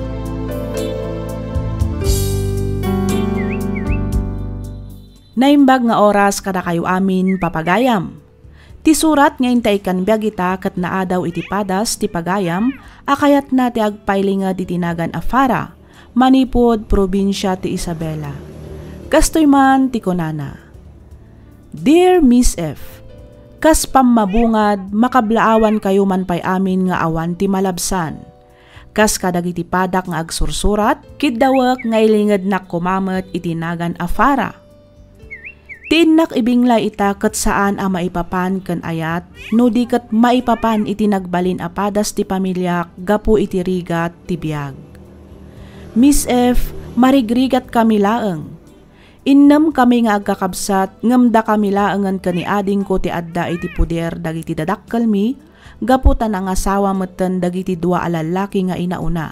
Naimbag nga oras kadakayo amin, papagayam. Ti surat nga inta ikkan biag ita ket naadaw iti padas ti pagayam a kayatna ti agpailinged iti nagan a Farah, manipud probinsia ti Isabela. Kastoy man ti kunana, "Dear Miss F, kas pammabungad, makablaawankayo man pay amin nga awan ti malabsan. Kas kadagiti padak nga agsursurat, kiddawek nga ilingednak koma met iti nagan a Farah. Ti innak ibinglay ita ket saan a maipapan ken ayat, no di ket maipapan iti nagbalin a padas ti pamiliak gapu iti rigat ti biag. Miss F, marigrigatkami laeng. Innemkami nga agkakabsat, ngem dakami laengen ken ni adingko ti adda iti poder dagiti dadakkelmi, gapu ta nangasawa metten dagiti dua a lallaki nga inauna.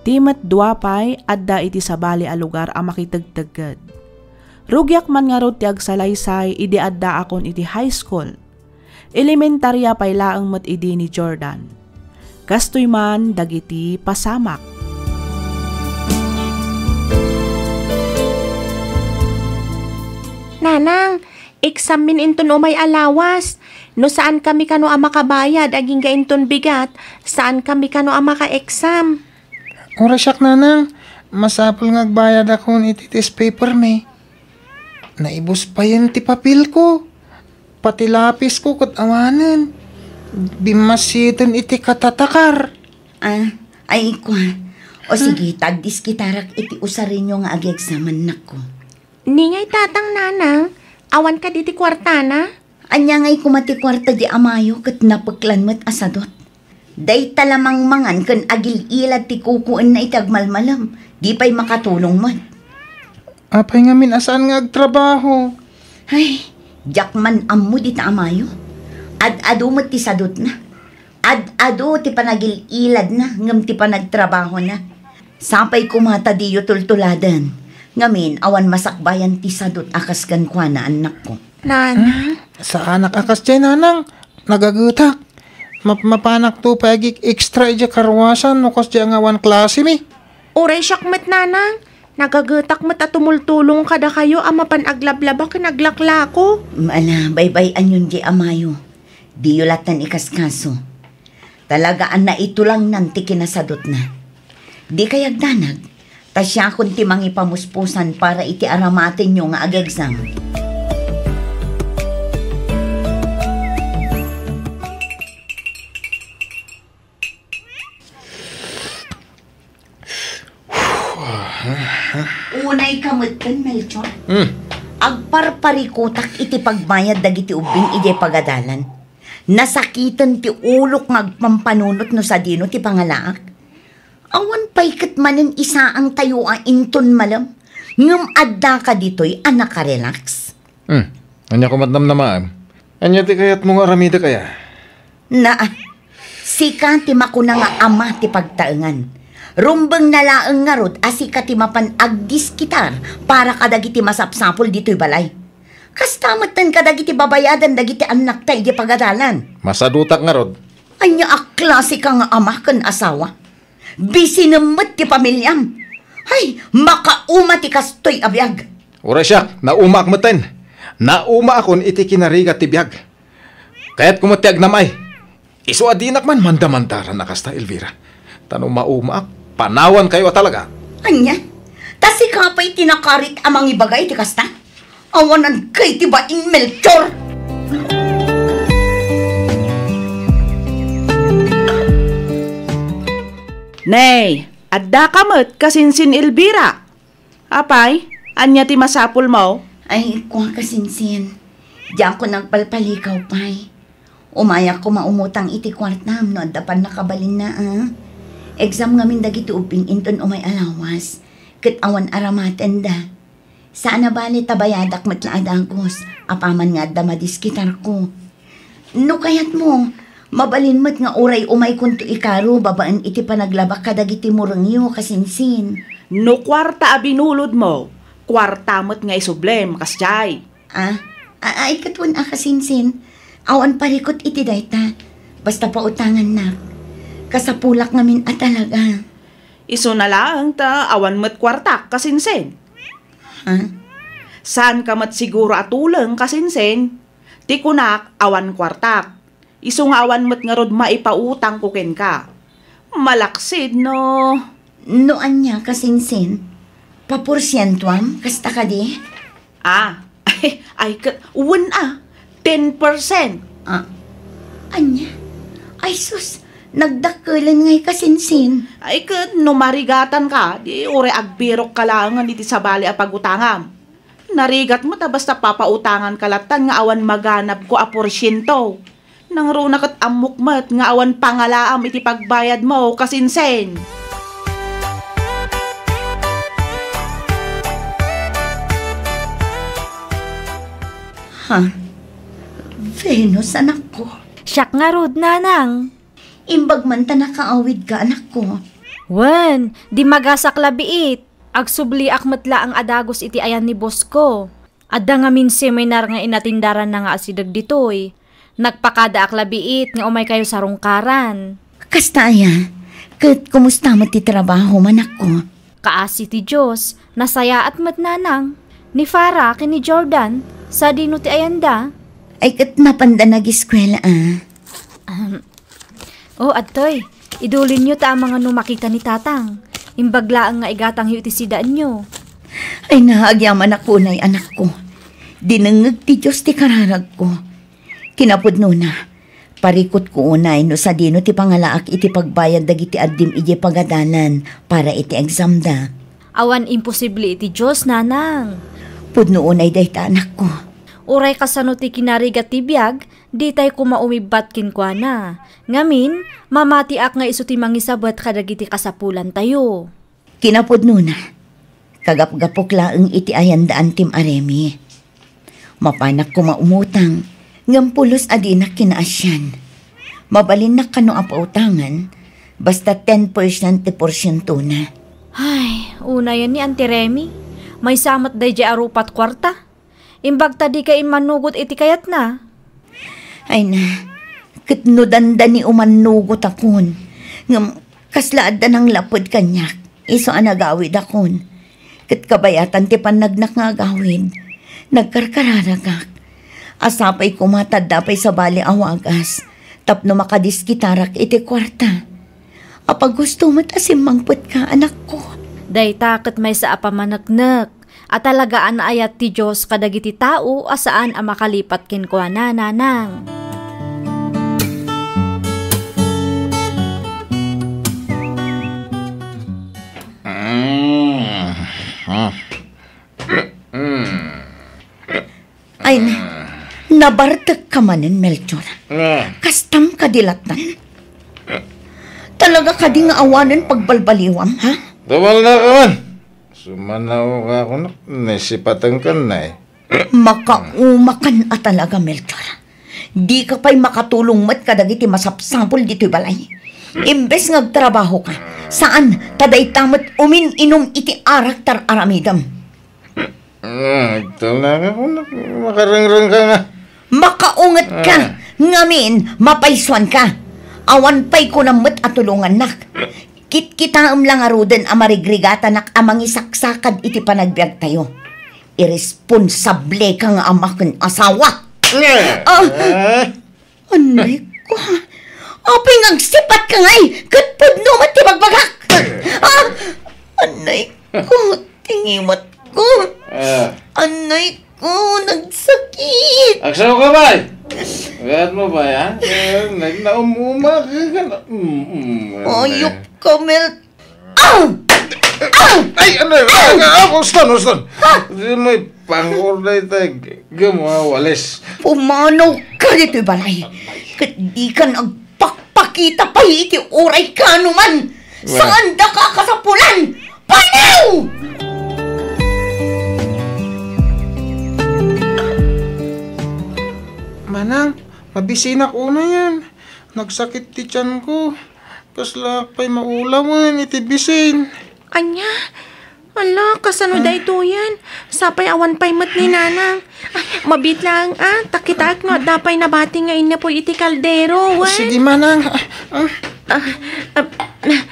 Ti met dua pay, adda iti sabali a lugar a makitegtegged. Rugiak man ngarud ti agsalaysay idi addaakon iti high school. Elementaria pay laeng met idi ni Jordan. Kastoy man dagiti pasamak." Nanang, exammin inton umay a lawas. No saankami kano a makabayad agingga inton bigat, saankami kano a maka-exam. Uray siak, nanang, masapul nga agbayadakon iti test paper mi. Naibus payen ti papelko. Pati lapisko ket awanen. Bimmasiten iti katatakar. Ah, ay, kua. O sige, tagdiskitarak iti usarenyo nga agi-exam, annakko. Ningay tatang, nanang, awan kadi ti kuartana? Ania ngay koma ti kuarta di amayo ket napeklan met a sadut? Dayta la mangmangan ken agil-ilad ti kukuenna iti agmalmalem, di pay makatulong met. Apay ngamin a saan nga agtrabaho? Ay, diak man ammo dita amayo. Ad-ado met ti sadutna. Ad-ado ti panagil-iladna ngem ti panagtrabahona. Sapay koma ta diyo tultuladen. Ngamin, awan masakbayan ti sadut a kas kenkuana, annakko. Nana? Saanak a kasdiay, nanang. Nagagetak. Map-, mapanakto pay agik-extra idiay karwasan no kasdiay nga awan klase mi. Uray siak met, nanang. Nagagetak met a tumultulong kadakayo a mapan aglablaba ken aglaklako. Ala, baybay-anyon diay amayo. Diyo latta ikaskaso. Talaga a naitulangnan ti kinasadutna. Dikay agdanag, ta siakon ti mangipamuspusan para iti aramatenyo nga agi-exam. Unay ka met ken, Melchor. Hmm. Agparparikutak iti pagbayad dagiti ubbing idiay pagadalan. Nasakiten ti ulok nga agpampanunot no sadino ti pangalaak. Awan pay ket manen isaantayo a inton malem, ngem addaka ditoy a nakarelax. Hmm. Ania koma ti namnamaem? Ania ti kayatmo nga aramidek aya? Na, sika ti makuna nga ama ti pagtaengan. Rumbengna laeng ngarud a sika ti mapan agdiskitar para kadagiti masapsapul ditoy balay. Kasta metten kadagiti babayadan dagiti annakta idiay pagadalan. Masadutak ngarud. Ania a klase ka nga ama ken asawa? Bisinem met ti pamiliam. Ay, makauma ti kastoy a biag. Uray siak, naumaak metten. Naumaakon iti kinarigat ti biag. Kayatko met ti agnam-ay. Isu a dinak man mandamandaran a kasta, Elvira. Ta no maumaak, panawankayo a talaga. Ania? Ta sika pay ti nakarit a mangibaga iti kasta? Awanan kay ti bain, Melchor! Nay, addaka met kasinsin, Elvira. Apay, ania ti masapulmo? Ay, kua kasinsin. Diakon agpalpalikaw pay. Umayak koma umutang iti kuartam no adda pannakabalinna, a. Exam ngamin dagiti ubbing inton umay a lawas, ket awan aramatenda. Saan a bale ta bayadak met la a dagus, apaman nga adda madiskitarko. No kayatmo, mabalin met nga uray umaykonto ikaro babaen iti panaglabak kadagiti murengyo, kasinsin. No kuarta a binulodmo, kuarta met nga isublem, kasdiay. Ah, a-, ay, ket wen a, kasinsin. Awan parikut iti dayta. Basta pautangannak. Kasapulak ngamin a talaga. Isuna laeng ta awan met kuartak, kasinsin. Ha? Saanka met siguro a tuleng, kasinsin. Ti kunak, awan kuartak. Isu nga awan met ngarud maipautangko kenka. Malaksid no. No ania, kasinsin? Paporsientuam, kasta kadi? Ah, ay, ket wen a, ten percent. Ah, ania? Ay sus, nagdakkelen ngay kasinsin. Ay, ket no marigatanka, di uray agbirokka laengen iti sabali a pagutangam. Narigat met a basta papautanganka lattan nga awan maganabko a porsiento. Nangruna ket ammok met nga awan pangalaam iti pagbayadmo, kasinsin. Ha? Venus, anakko. Siak ngarud, nanang. Imbag man ta nakaawidka, anakko. Wen, dimmagasak la biit. Agsubliak met laeng a dagus iti ayan ni boss ko. Adda ngamin seminar nga inatindaranna nga asideg ditoy. Nagpakadaak la biit nga umaykayo sarungkaran. Kasta aya? Ket kumusta met ti trabaho, anakko? Kaasi ti Dios, nasayaat met, nanang. Ni Farah ken ni Jordan, sadino ti ayanda? Ay, ket napanda nagiskuela, a. Ahem. O, adtoy, idulinyo ta amangan no makita ni Tatang. Imbag laeng nga igatangyo iti sidaenyo. Ay, naagyaman ako, nay, anakko. Dinengngeg ti Dios ti kararagko. Kinapudnona, parikutko unay no sadino ti pangalaak iti pagbayad dagiti addim idiay pagadalan para iti examda. Awan imposible iti Dios, nanang. Pudno unay dayta, anakko. Uray kasano ti kinarigat ti biag, ditay koma umibbat kenkuana. Ngamin, mamatiak nga isu ti mangisabet kadagiti kasapulantayo. Kinapudnona, kagapgapok laeng iti ayan da Antim a Remi. Mapanak koma umutang, ngem pulos a dinak kinaasian. Mabalinnak kano a pautangan, basta ten percent ti porsientona. Ay, unayen ni Anti Remi, maysa met daydiay a rupat kuarta. Imbag ta dika immanugot iti kayatna. Ay na, ket no dandani umannugotakon, ngem kasla adda nanglaped kaniak, isu a nagawidakon. Ket kabayatan ti pannagnak nga agawid, nagkarkararagak. A sapay koma ta adda pay sabali a wagas, tapno makadiskitarak iti kuarta. Apaghusto met a simmangpetka, anakko. Dayta ket maysa a pamaneknek a talaga a naayat ti Dios kadagiti tao a saan a makalipat kenkuana, nanang. Ay na, nabartek ka manen, Melchor. Ah. Kastam kadi lattan? Talaga kadi nga awanen pagbalbaliwam, ha? Tumalna ka man. Sumanaw ka, kunak, naisipaten ka na eh. Makaumakan a talaga, Melchor. Di ka pay makatulong met kadagiti masapsapul ditoy balay. Imbes nga agtrabaho ka, saan ta dayta met umin-inum iti arak tar-aramidem. Ah, talaga, kunak, makarengreng ka nga. Makaunget ka, ah, ngamin, mapaysuan ka. Awan pay kunam met a tulongannak. Kitkitaem la ngaruden a marigrigatanak a mangisaksakad iti panagbiagtayo. Iresponsable ka nga ama ken asawa. Eh, ah, eh. Anay ko. Apay nga agsipat ka ngay, ket pudno met ti bagbagak. Ah, anay ko, tingimat ko. Ah. Anay ko, nagsakit. Agsaw ka, bay? Agad mo, bay, ha? Eh, nag-, naumuma ka, ka na. Mm, mm, ayop ka, Mel. Ah! Ah! Ay, ano? Ah! Ah! Ah! Uston, uston! Ah! Di mo ipangor na ito, eh. Gamo, ah, walis. Pumanaw ka ditoy balay. Ket di ka nagpakpakita pay iti uray kanuman. Wala. Saan da ka kasapulan? Panaw! Manang, mabisinak unayen. Nagsakit ti tiyanko. Kasla pay maulawen iti bisin. Ania? Ala, kasano daytoyen? Sapay awan pay met ni Nanang. Ah, mabiit laeng, ah. Ta kitaek no adda pay nabati nga innapuy iti kaldero, wen? Sige, Manang. Ah, ah. Ah, ah, ah.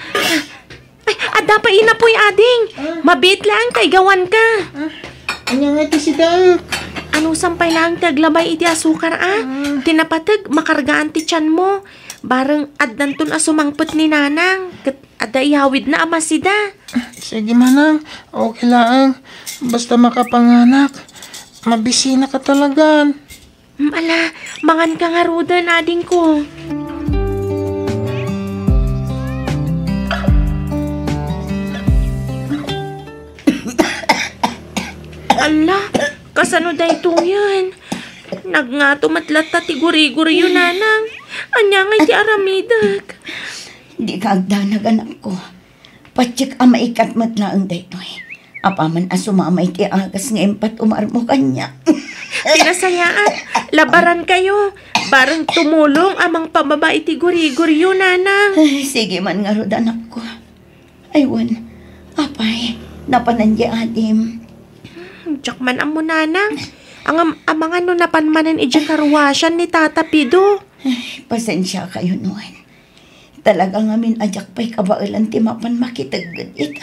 Ay, adda pay innapuy, ading. Ah. Mabiit laeng ta igawanka. Ah, ania nga iti sidaek? Anusan pay laeng ti aglabay iti asukar, ah. Ah. Ti napateg, makargaan ti tianmo. Bareng addanton a sumangpet ni Nanang, ket adda iyawidna a masida. Sige, manang. Okay laeng. Basta makapanganak. Mabisinaka talagan. Mm, ala, manganka ngaruden, adingko. Ala, kasano daytoyen? Nagngato met latta ti guriguryo, nanang. Ania ngay ti aramidek? Dika agdanag, anakko. Patiek a maikat met laeng daytoy. Apaman a sumama iti agas nga impat-umarmo kaniak. Ti nasayaat, labarankayo. Bareng tumulong a mangpababa iti guriguryo, nanang. Ay, sige man ngarud, anakko. Ay, wen. Apay, napanan di adim. Diak man ammo, nanang. Ngem, amangan no napan manen idiay karuasan ni Tata Pido. Ay, pasensiakayon, wen. Talaga ngamin a diak pay kabaelan ti mapan makitegged ita.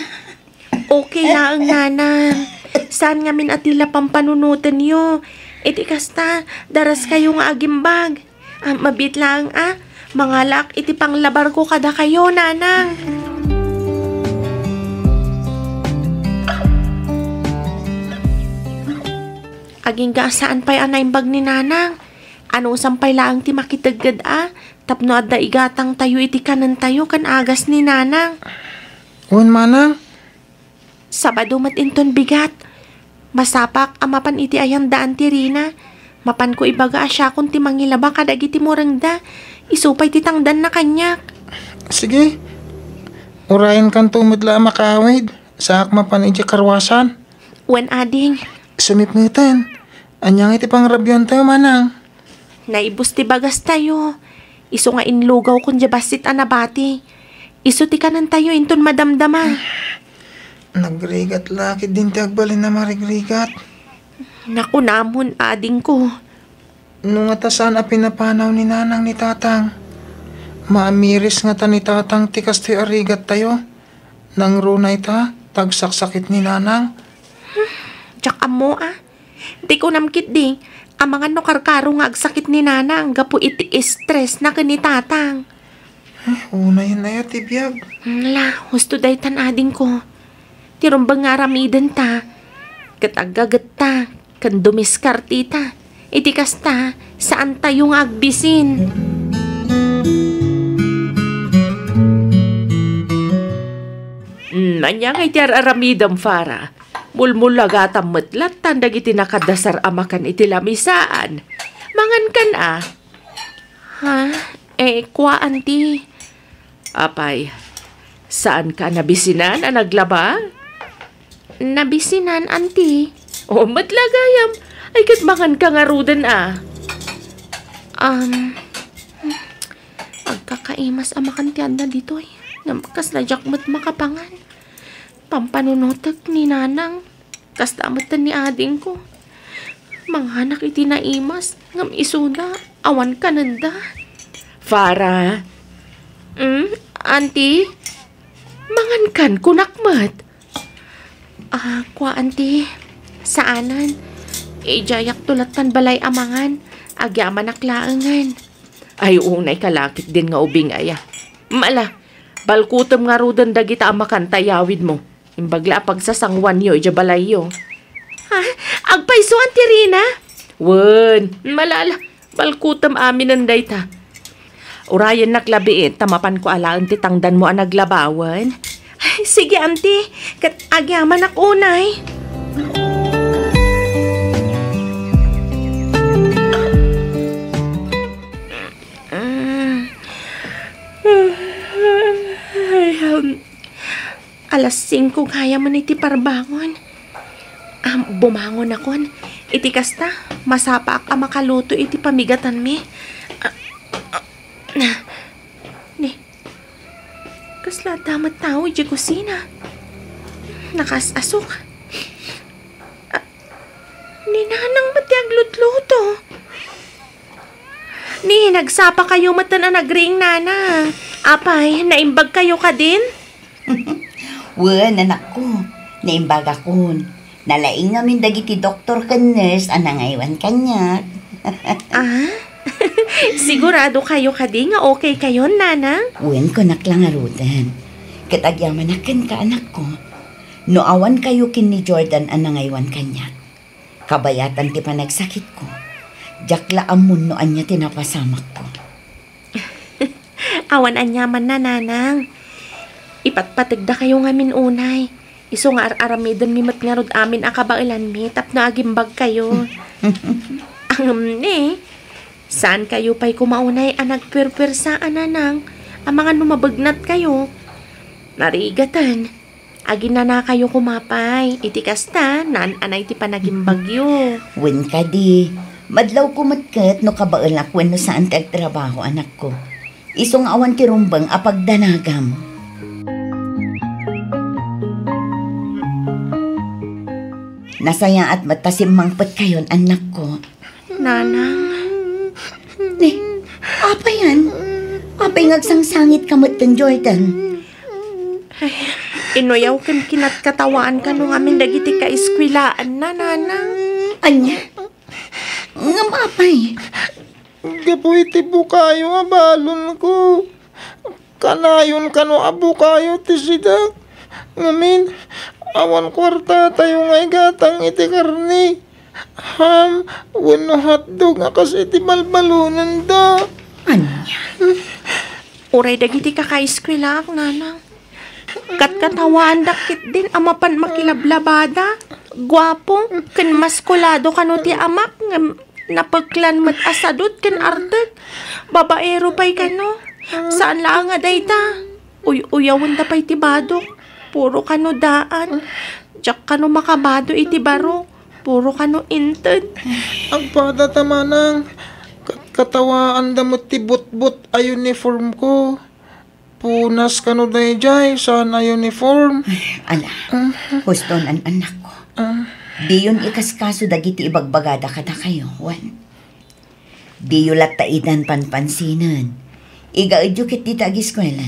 Okay laeng, nanang. Saan ngamin a ti la pampanunotenyo. Iti kasta, daraskayo nga agimbag. Ah, mabiit laeng a, mangalaak iti panglabarko kadakayo, nanang. Agingga a saan pay a naimbag ni nanang. Anusam pay laeng ti makitegged a, tapno adda igatangtayo iti kanentayo ken agas ni nanang. Wen, manang. Sabado met inton bigat. Masapak a mapan iti ayan da Auntie Rina. Mapanko ibaga a siakon ti mangilaba kadagiti murengda. Isu pay ti tangdanna kaniak. Sige. Urayenkanto met la a makaawid. Saak mapan idiay karuasan. Wen, ading. Sumipngeten. Ania ngay ti pangrabiantayo, manang? Naibus ti bagastayo. Isu nga inlugawkon diay bassit a nabati. Isu ti kanentayo inton madamdama. Nagrigat la ketdin ti agbalin a marigrigat. Nakunamon, adingko. No ngata saan a pinapanaw ni nanang ni tatang, maamiris ngata ni tatang ti kastoy a rigattayo. Nangruna ita, ta agsaksakit ni nanang. Diak ammo a. Di kunam ketdi, amangan no karkaro nga agsakit ni nanang gapu iti stress na ken ni tatang. Eh, unayen aya ti biag. Ala, husto daytan, adingko. Ti rumbeng nga aramidenta, ket aggagetta, ken dumiskarteta. Iti kasta, saantayo nga agbisin. Mm, ania ngay ti ar-aramidem, Farah? Mulmulagatam met lattan dagiti nakadasar a makan iti lamisaan. Mangankan a. Ha? Eh, kua, Auntie. Apay, saanka a nabisinan a naglaba? Nabisinan, Auntie. O, met la gayam. Ay, ket manganka ngaruden a. Um, agkakaimas a makan ti adda ditoy. Ngem kasla diak met makapangan. Pampanunotek ni Nanang. Kasta met ni adingko. Manganak iti naimas, ngem isuda, awan kanenda. Farah. Hmm? Auntie? Mangankan, kunak met. Ah, kua, Auntie. Saanen. Idiayakto lattan balay a mangan. Agyamanak laengen. Ay, unay ka la ketdin nga ubing aya. Mala, balkutem ngaruden dagita a makan ta iyawidmo. Imbag la a pagsasanguanyo idiay balayyo. Ha? Agpayso, Auntie Rina? Wen, mala, ala, balkutem aminen dayta. Urayennak labiit ta mapanko alaen ti tangdanmo a naglabawen. Ay, sige, Auntie. Ket agyamanak unay. Mm. Ay, um, alas singko gayam iti parbangon. Ah, bumangonakon. Iti kasta, masapaak a makaluto iti pamigatanmi. Ah, ah, ni, kasla adda met tao idiay kusina. Nakaas-asok. Ah, ni Nanang met ti aglutluto. Ni, nagsapakayo metten a nagriing, Nana. Apay, naimbagkayo kadin? Wen, anakko, naimbagakon. Nalaing ngamin dagiti doktor ken nurse a nangaywan kaniak. Ah? Siguradokayo kadi nga okaykayon, Nana? Wen, kunak la ngaruden. Ket agyamanak kenka, anakko, no awan kayo ken ni Jordan a nangaywan kaniak. Kabayatan ti panagsakitko. Diak la ammon no ania ti napasamakko. Awan aniamanna, nanang. Ipatpategda kayo ngamin unay. Isu nga ar-aramidenmi met ngarud amin a kabaelanmi tapno agimbag kayo. Ngem ne, saan kayo pay koma unay a nagpuerpuersa a nanang, amangan no mabegnat kayo. Narigaten, aginana kayo koma pay. Iti kasta, naan-anay ti panagimbagyo. Wen kadi, madlawko met ket no kabaelak wenno saan ti agtrabaho, anakko. Isu nga awan ti rumbeng a pagdanagam. Nasayaat met ta simmangpet kayon, annakko. Nanang. Ni, apay yan? Apay nga agsangsangitka met ken Jordan? Ay, inuyaw ken kinatkatawaan kano ngamin dagiti kaeskuelaanna, nanang. Ania? Ngem apay? Gapu iti bukayo a balonko. Kanayon kano a bukayo ti sidak. Ngamin, awan kuartatayo nga igatang iti karne, ham, wenno hotdog a kas iti balbalonenda. Ania? Uray dagiti kakaeskuelaak, nanang. Katkatawaandak ketdin a mapan makilablabada, guapo, ken maskulado kano ti amak, ngem napeklan met a sadut ken artek. Babaero pay kano. Saan laeng a dayta. Uy-uyawenda pay ti badok. Puro kano daan. Diak kano makabado iti baro. Puro kano inted. Agpada ta manang. Kat-, katawaanda met ti butbut a uniform ko. Punas kano daydiay, saan a uniform. Ay, ala, husto nan, annakko. Ah. Diyon ikaskaso dagiti ibagbagada kadakayo, wen. Diyo latta idan panpansinen. Igaedyo ket dita agiskuela.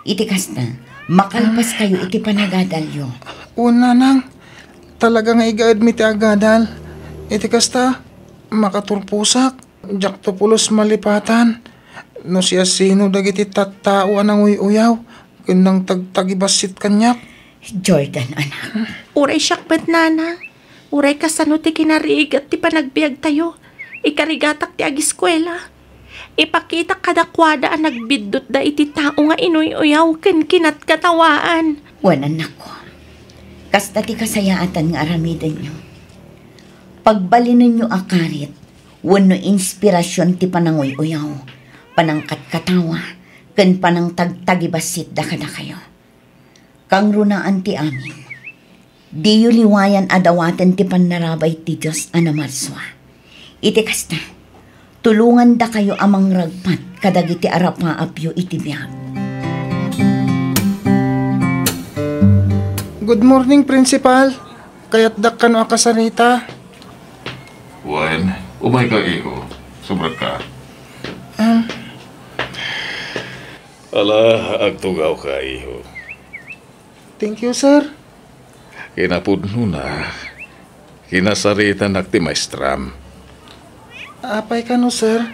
Iti kasta, makalpas kayo iti panagadalyo. Wen, nanang, talaga nga igaedmi ti agadal. Iti kasta, makaturposak. Diakto pulos malipatan no siasino dagiti tattao a nanguy-uyaw ken nangtagtagibassit kaniak. Jordan, anak. Uray siak met, nana. Uray kasano ti kinarigat ti panagbiagtayo. Ikarigatak ti agiskuela. Ipakitak kadakuada a nagbiddutda iti tao nga inuy-uyaw ken kinatkatawaan. Wen, annakko. Kasta ti kasayaatan nga aramidenyo. Pagbalinenyo a karit wenno inspirasion ti pananguy-uyaw, panangkatkatawa, ken panangtagtagibassit da kadakayo. Kangrunaan ti amin, diyo liwayan a dawaten ti pannarabay ti Dios a namarsua. Iti kasta, tulongandakayo a mangragpat kadagiti arapaapyo iti biag. Good morning, Principal. Kayatdak kano a kasarita. Wen, umayka, iho. Subrekka. Ah. Ala, agtugawka, iho. Thank you, sir. Kinapudnona, kinasaritanak ti maestram. Apay kano, sir?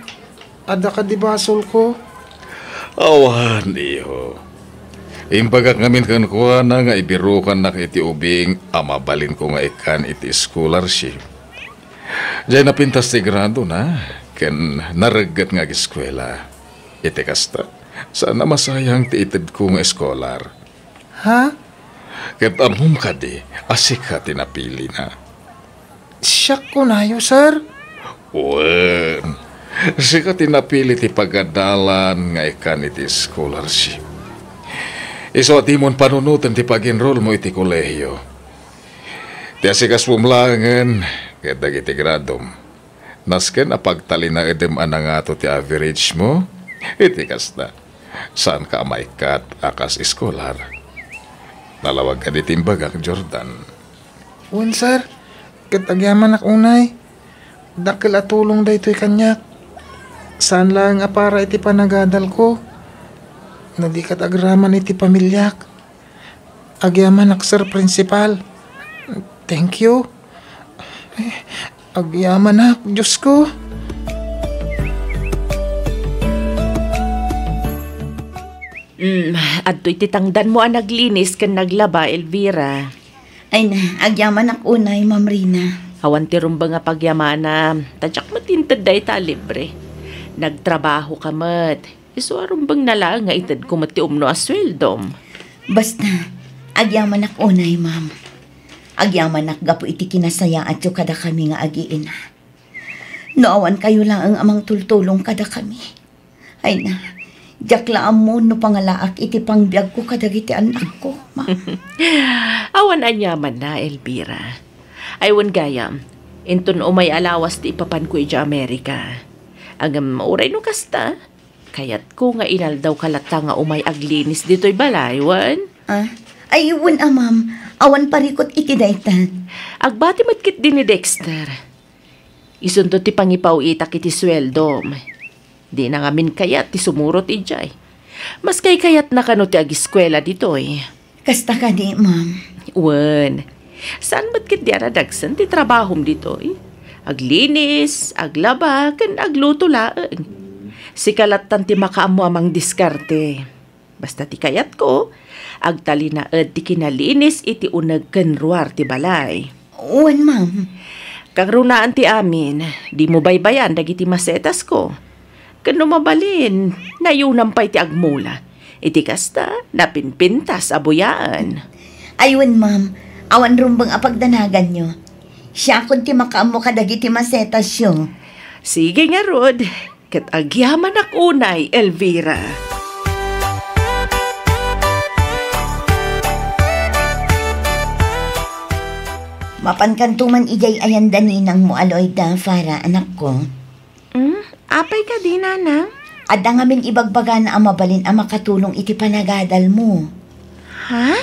Adda kadi basolko? Awan, iho. Imbagak ngamin kenkuana nga ibirukannak iti ubing a mabalinko nga ikkan iti scholarship. Diay napintas ti gradona ken naregget nga agiskuela. Iti kasta, saan a masayang ti itedko nga eskolar. Ha? Ket ammom kadi a sika ti napilina? Siak kunayo, sir? Wen, sika ti napili ti pagadalan nga ikkan iti scholarship. Isu a dimon panunoten ti pag-enrollmo iti kolehiyo. Ti asikasuom laengen ket dagiti gradom. Nasken a pagtalinaedem a nangato ti averagemo, iti kasta, saanka a maikkat a kas eskolar. Nalawag kadi ti imbagak, Jordan? Wen, sir. Ket agyamanak unay. Dakkel a tulong daytoy kaniak. Saan laeng a para iti panagadalko. No di ket agraman iti pamiliak. Agyamanak, Sir Principal. Thank you. Agyamanak, Diosko. Mm, adtoy ti tangdanmo a naglinis ken naglaba, Elvira. Ay na, agyamanak unay, Ma'am Rina. Awan ti rumbeng a pagyamana, ta diak met inted dayta a libre. Nagtrabaho ka met. Isu a rumbeng na laeng nga itedko met ti umno a sueldom. Basta, agyamanak unay, ma'am. Agyamanak gapu iti kinasayaatyo kadakami nga agiina. No awan kayo laeng a mangtultulong kadakami. Ay na, diak la ammo no pangalaak iti pangbiagko kadagiti annakko, ma. Awan aniamanna, Elvira. Ay, wen gayam, inton umay a lawas ti ipapanko idiay Amerika. Ngem uray no kasta, kayatko nga inaldawka latta nga umay aglinis ditoy balay, wen? Ah, ay, wen a, ma'am. Awan parikut iti dayta. Agbati met ketdi ni Dexter. Isunto ti pangipaw-itak iti sueldom. Dina ngamin kayat ti sumurot idiay. Maskay kayatna kano ti agiskuela ditoy. Kasta kadi, ma'am? Wen, saan met ketdi a nadagsen ti trabahom ditoy? Aglinis, aglaba, ken agluto laeng. Sika lattan ti makaammo a mangdiskarte. Basta ti kayatko, agtalinaed ti kinalinis iti uneg ken ruar ti balay. Wen, ma'am. Kangrunaan ti amin, dimo baybayan dagiti masetasko. Ken no mabalin, nayunam pay ti agmula. Iti kasta, napinpintas a buyaan. Ay, wen, ma'am. Awan rumbeng a pagdanaganyo. Siakon ti makaammo kadagiti masetasyo. Sige ngarud. Ket agyamanak unay, Elvira. Mapankanto man idiay ayanda ninangmo a Loida, Farah, anakko. Hmm? Apay kadi, nanang? Adda ngamin ibagbagana a mabalin a makatulong iti panagadalmo. Ha?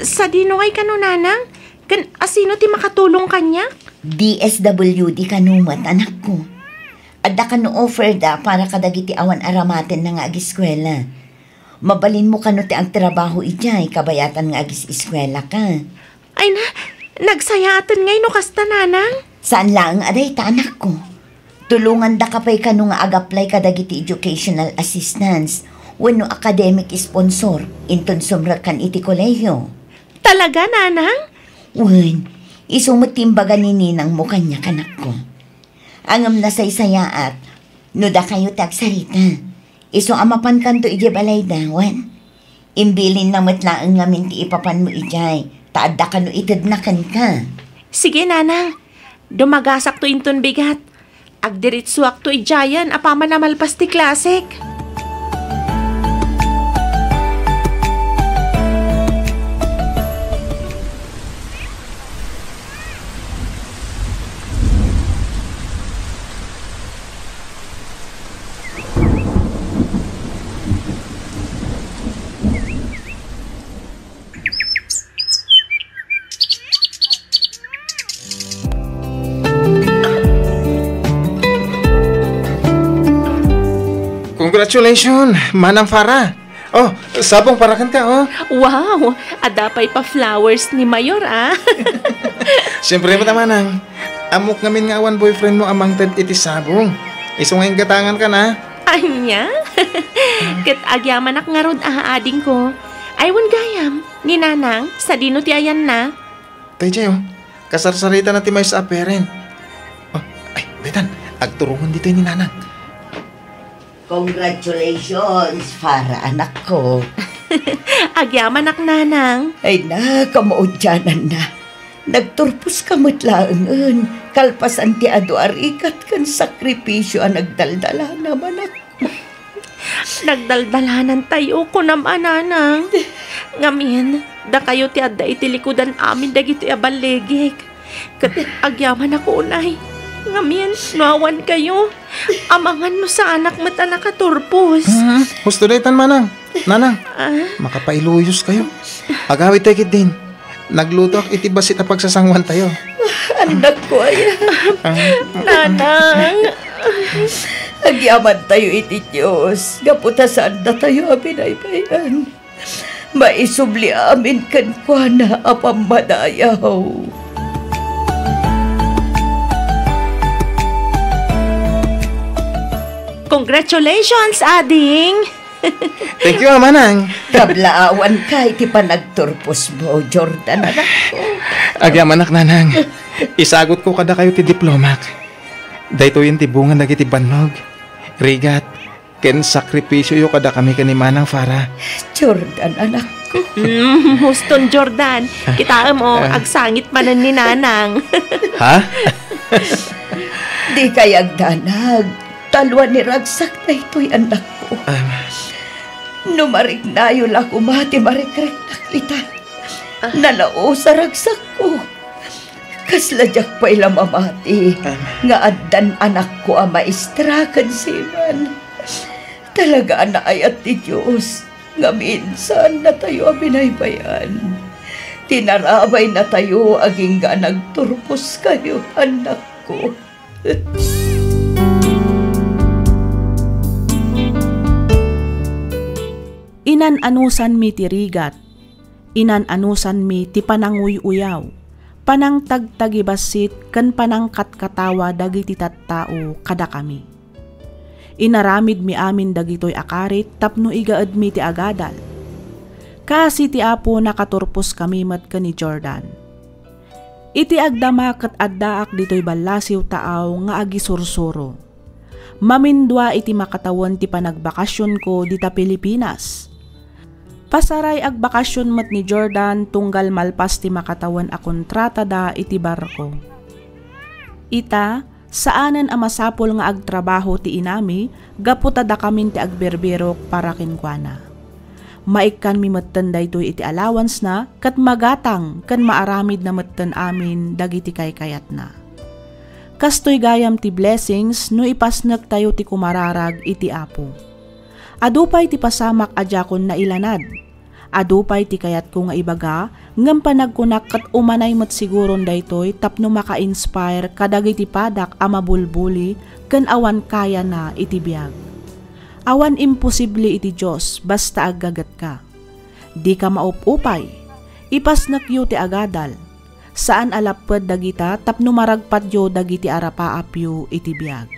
Sadino ngay kano, nanang? Ken asino ti makatulong kaniak? D S W D kano met, anakko. Adda kano offer da para kadagiti awan aramatenna nga agiskuela. Mabalinmo kano ti agtrabaho idiay kabayatan nga agis-iskuelaka. Ay na, nagsayaaten ngay no kasta, nanang? Saan laeng a dayta, anakko. Tulongandaka pay kano nga ag-apply kadagiti educational assistance wenno academic sponsor inton sumrekkan iti kolehiyo. Talaga, nanang? Wen, isu met ti imbaga ni ninangmo kaniak, anakko. Ngem nasaysayaat no dakayo ti agsarita. Isu a mapankanto idiay balayda, wen? Imbilinna met laeng ngamin ti ipapanmo idiay, ta adda kano itedna kenka. Sige, nanang. Dumagasakto inton bigat. Agdiritsuakto idiayen apaman a malpas ti klasek. Congratulations, Manang Farah. Oh, sabong para kenka, oh. Wow! Adda pay pa flowers ni Mayor, ah. Siyempre, met a, Manang. Ammok ngamin nga awan boyfriend mo a mangted iti sabong. Isu nga inggatangan ka na. Ania? Ket agyamanak ngarud a, adingko. Ay, wen gayam, ni Nanang, sadino ti ayanna? Tay Jay, oh. Kasarsaritana ti maysa a parent. Oh, ay, daytan, agturungan ditoy ni Nanang. Congratulations, Farah, anakko. Agyamanak, Nanang. Ay na, kamaudiananna. Nagturpos ka met laengen, kalpasan ti adu a rigat ken sakripisio a nagdaldalana, anak. Nagdaldalanan tayo, kunam a, Nanang. Ngamin, dakayo ti adda iti likudan amin dagitoy a ballegek. Ket agyamanak unay. Ngamin, no awan kayo, amangan no saanak met a nakaturpos. Hmm, husto daytan, Manang. Nanang, ah? Makapailuyos kayo. Agawid tayo ketdin. Naglutoak iti bassit a pagsasanguan tayo. Annakko aya. Ah. Nanang. Agyaman tayo iti Dios, gapu ta saan datayo a binaybay-an. Maisubli amin kenkuana a pammadayaw. Congratulations, ading! Thank you, Manang. Kablaawanka iti panagturposmo, Jordan, anakko. Agyamanak, Nanang. Isagutko kadakayo ti diplomak. Daytoyen ti bunga dagiti bannog, rigat, ken sakripisioyo kadakami ken ni Manang Farah. Jordan, anakko. Mm, huston, Jordan. Kitaem, o, ah, agsangit manen ni Nanang. Ha? Dikay agdanag. Talua ni ragsak daytoy, anakko. Ah. No mariknayo la koma ti marikriknak ita. Ah. Nalaus a ragsakko. Kasla diak pay la mamati, ah, nga addan anakko a maestra ken seaman. Talaga a naayat ti Dios nga minsan natayo a binaybay-an. Tinarabay natayo agingga a nagturposkayo, anakko. Inan-anusanmi ti rigat, inan-anusanmi ti pananguy-uyaw, panangtagtagibassit ken panangkatkatawa dagiti tattao kadakami. Inaramidmi amin dagitoy a karit tapno igaedmi ti agadal. Kaasi ti Apo, nakaturposkami met ken ni Jordan. Iti agdama ket addaak ditoy ballasiw taaw nga agisursuro. Mamindua iti makatawen ti panagbakasionko dita Pilipinas. Pasaray agbakasion met ni Jordan tunggal malpas ti makatawen a kontratada iti barko. Ita, saanen a masapul nga agtrabaho ti inami gapu ta dakamin ti agbirbirok para kenkuana. Maikkanmi metten daytoy iti allowance-na ket magatang ken maaramidna metten amin dagiti kaykayatna. Kastoy gayam ti blessings no ipasnektayo ti kumararag iti Apo. Adu pay ti pasamak a diakon nailanad. Adu pay ti kayatko nga ibaga, ngem panagkunak ket umanay met siguron daytoy tapno maka-inspire kadagiti padak a mabulbuli ken awan kayana iti biag. Awan imposible iti Dios basta aggagetka. Dika maup-upay. Ipasnekyo ti agadal. Saan a lapped dagita tapno maragpatyo dagiti arapaapyo iti biag.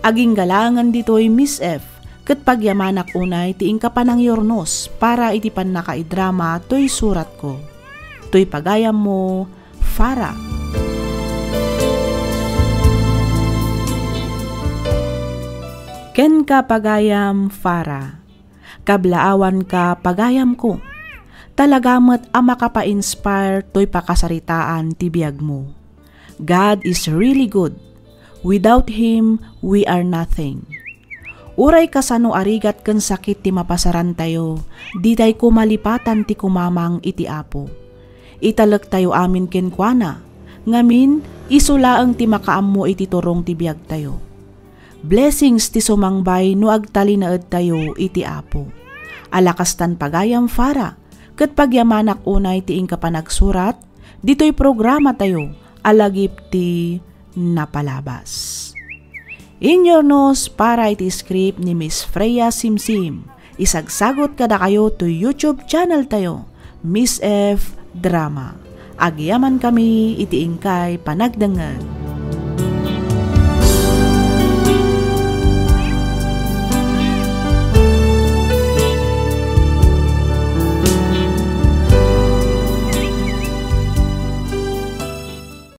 Agingga laengen ditoy, Miss F, ket pagyamanak unay ti inka panangyurnos para iti pannakaidrama toy suratko. Toy pagayammo, Farah. Kenka, pagayam Farah. Kablaawanka, pagayamko. Talaga met a makapa-inspire toy pakasaritaan ti biagmo. God is really good. Without Him, we are nothing. Uray kasano a rigat ken sakit ti mapasarantayo, ditay koma lipatan ti kumamang iti Apo. Italektayo amin kenkuana, ngamin, isu laeng ti makaammo iti turong ti biagtayo. Blessings ti sumangbay no agtalinaedtayo iti Apo. Ala kastan, pagayam Farah, ket pagyamanak unay ti inka panagsurat ditoy programatayo a Lagip ti Napalabas. Inyurnos para iti script ni Miss Freya Simsim. Isagsagut kadakayo toy YouTube channel tayo, Miss F Drama. Agyamankami iti inkay panagdengngeg.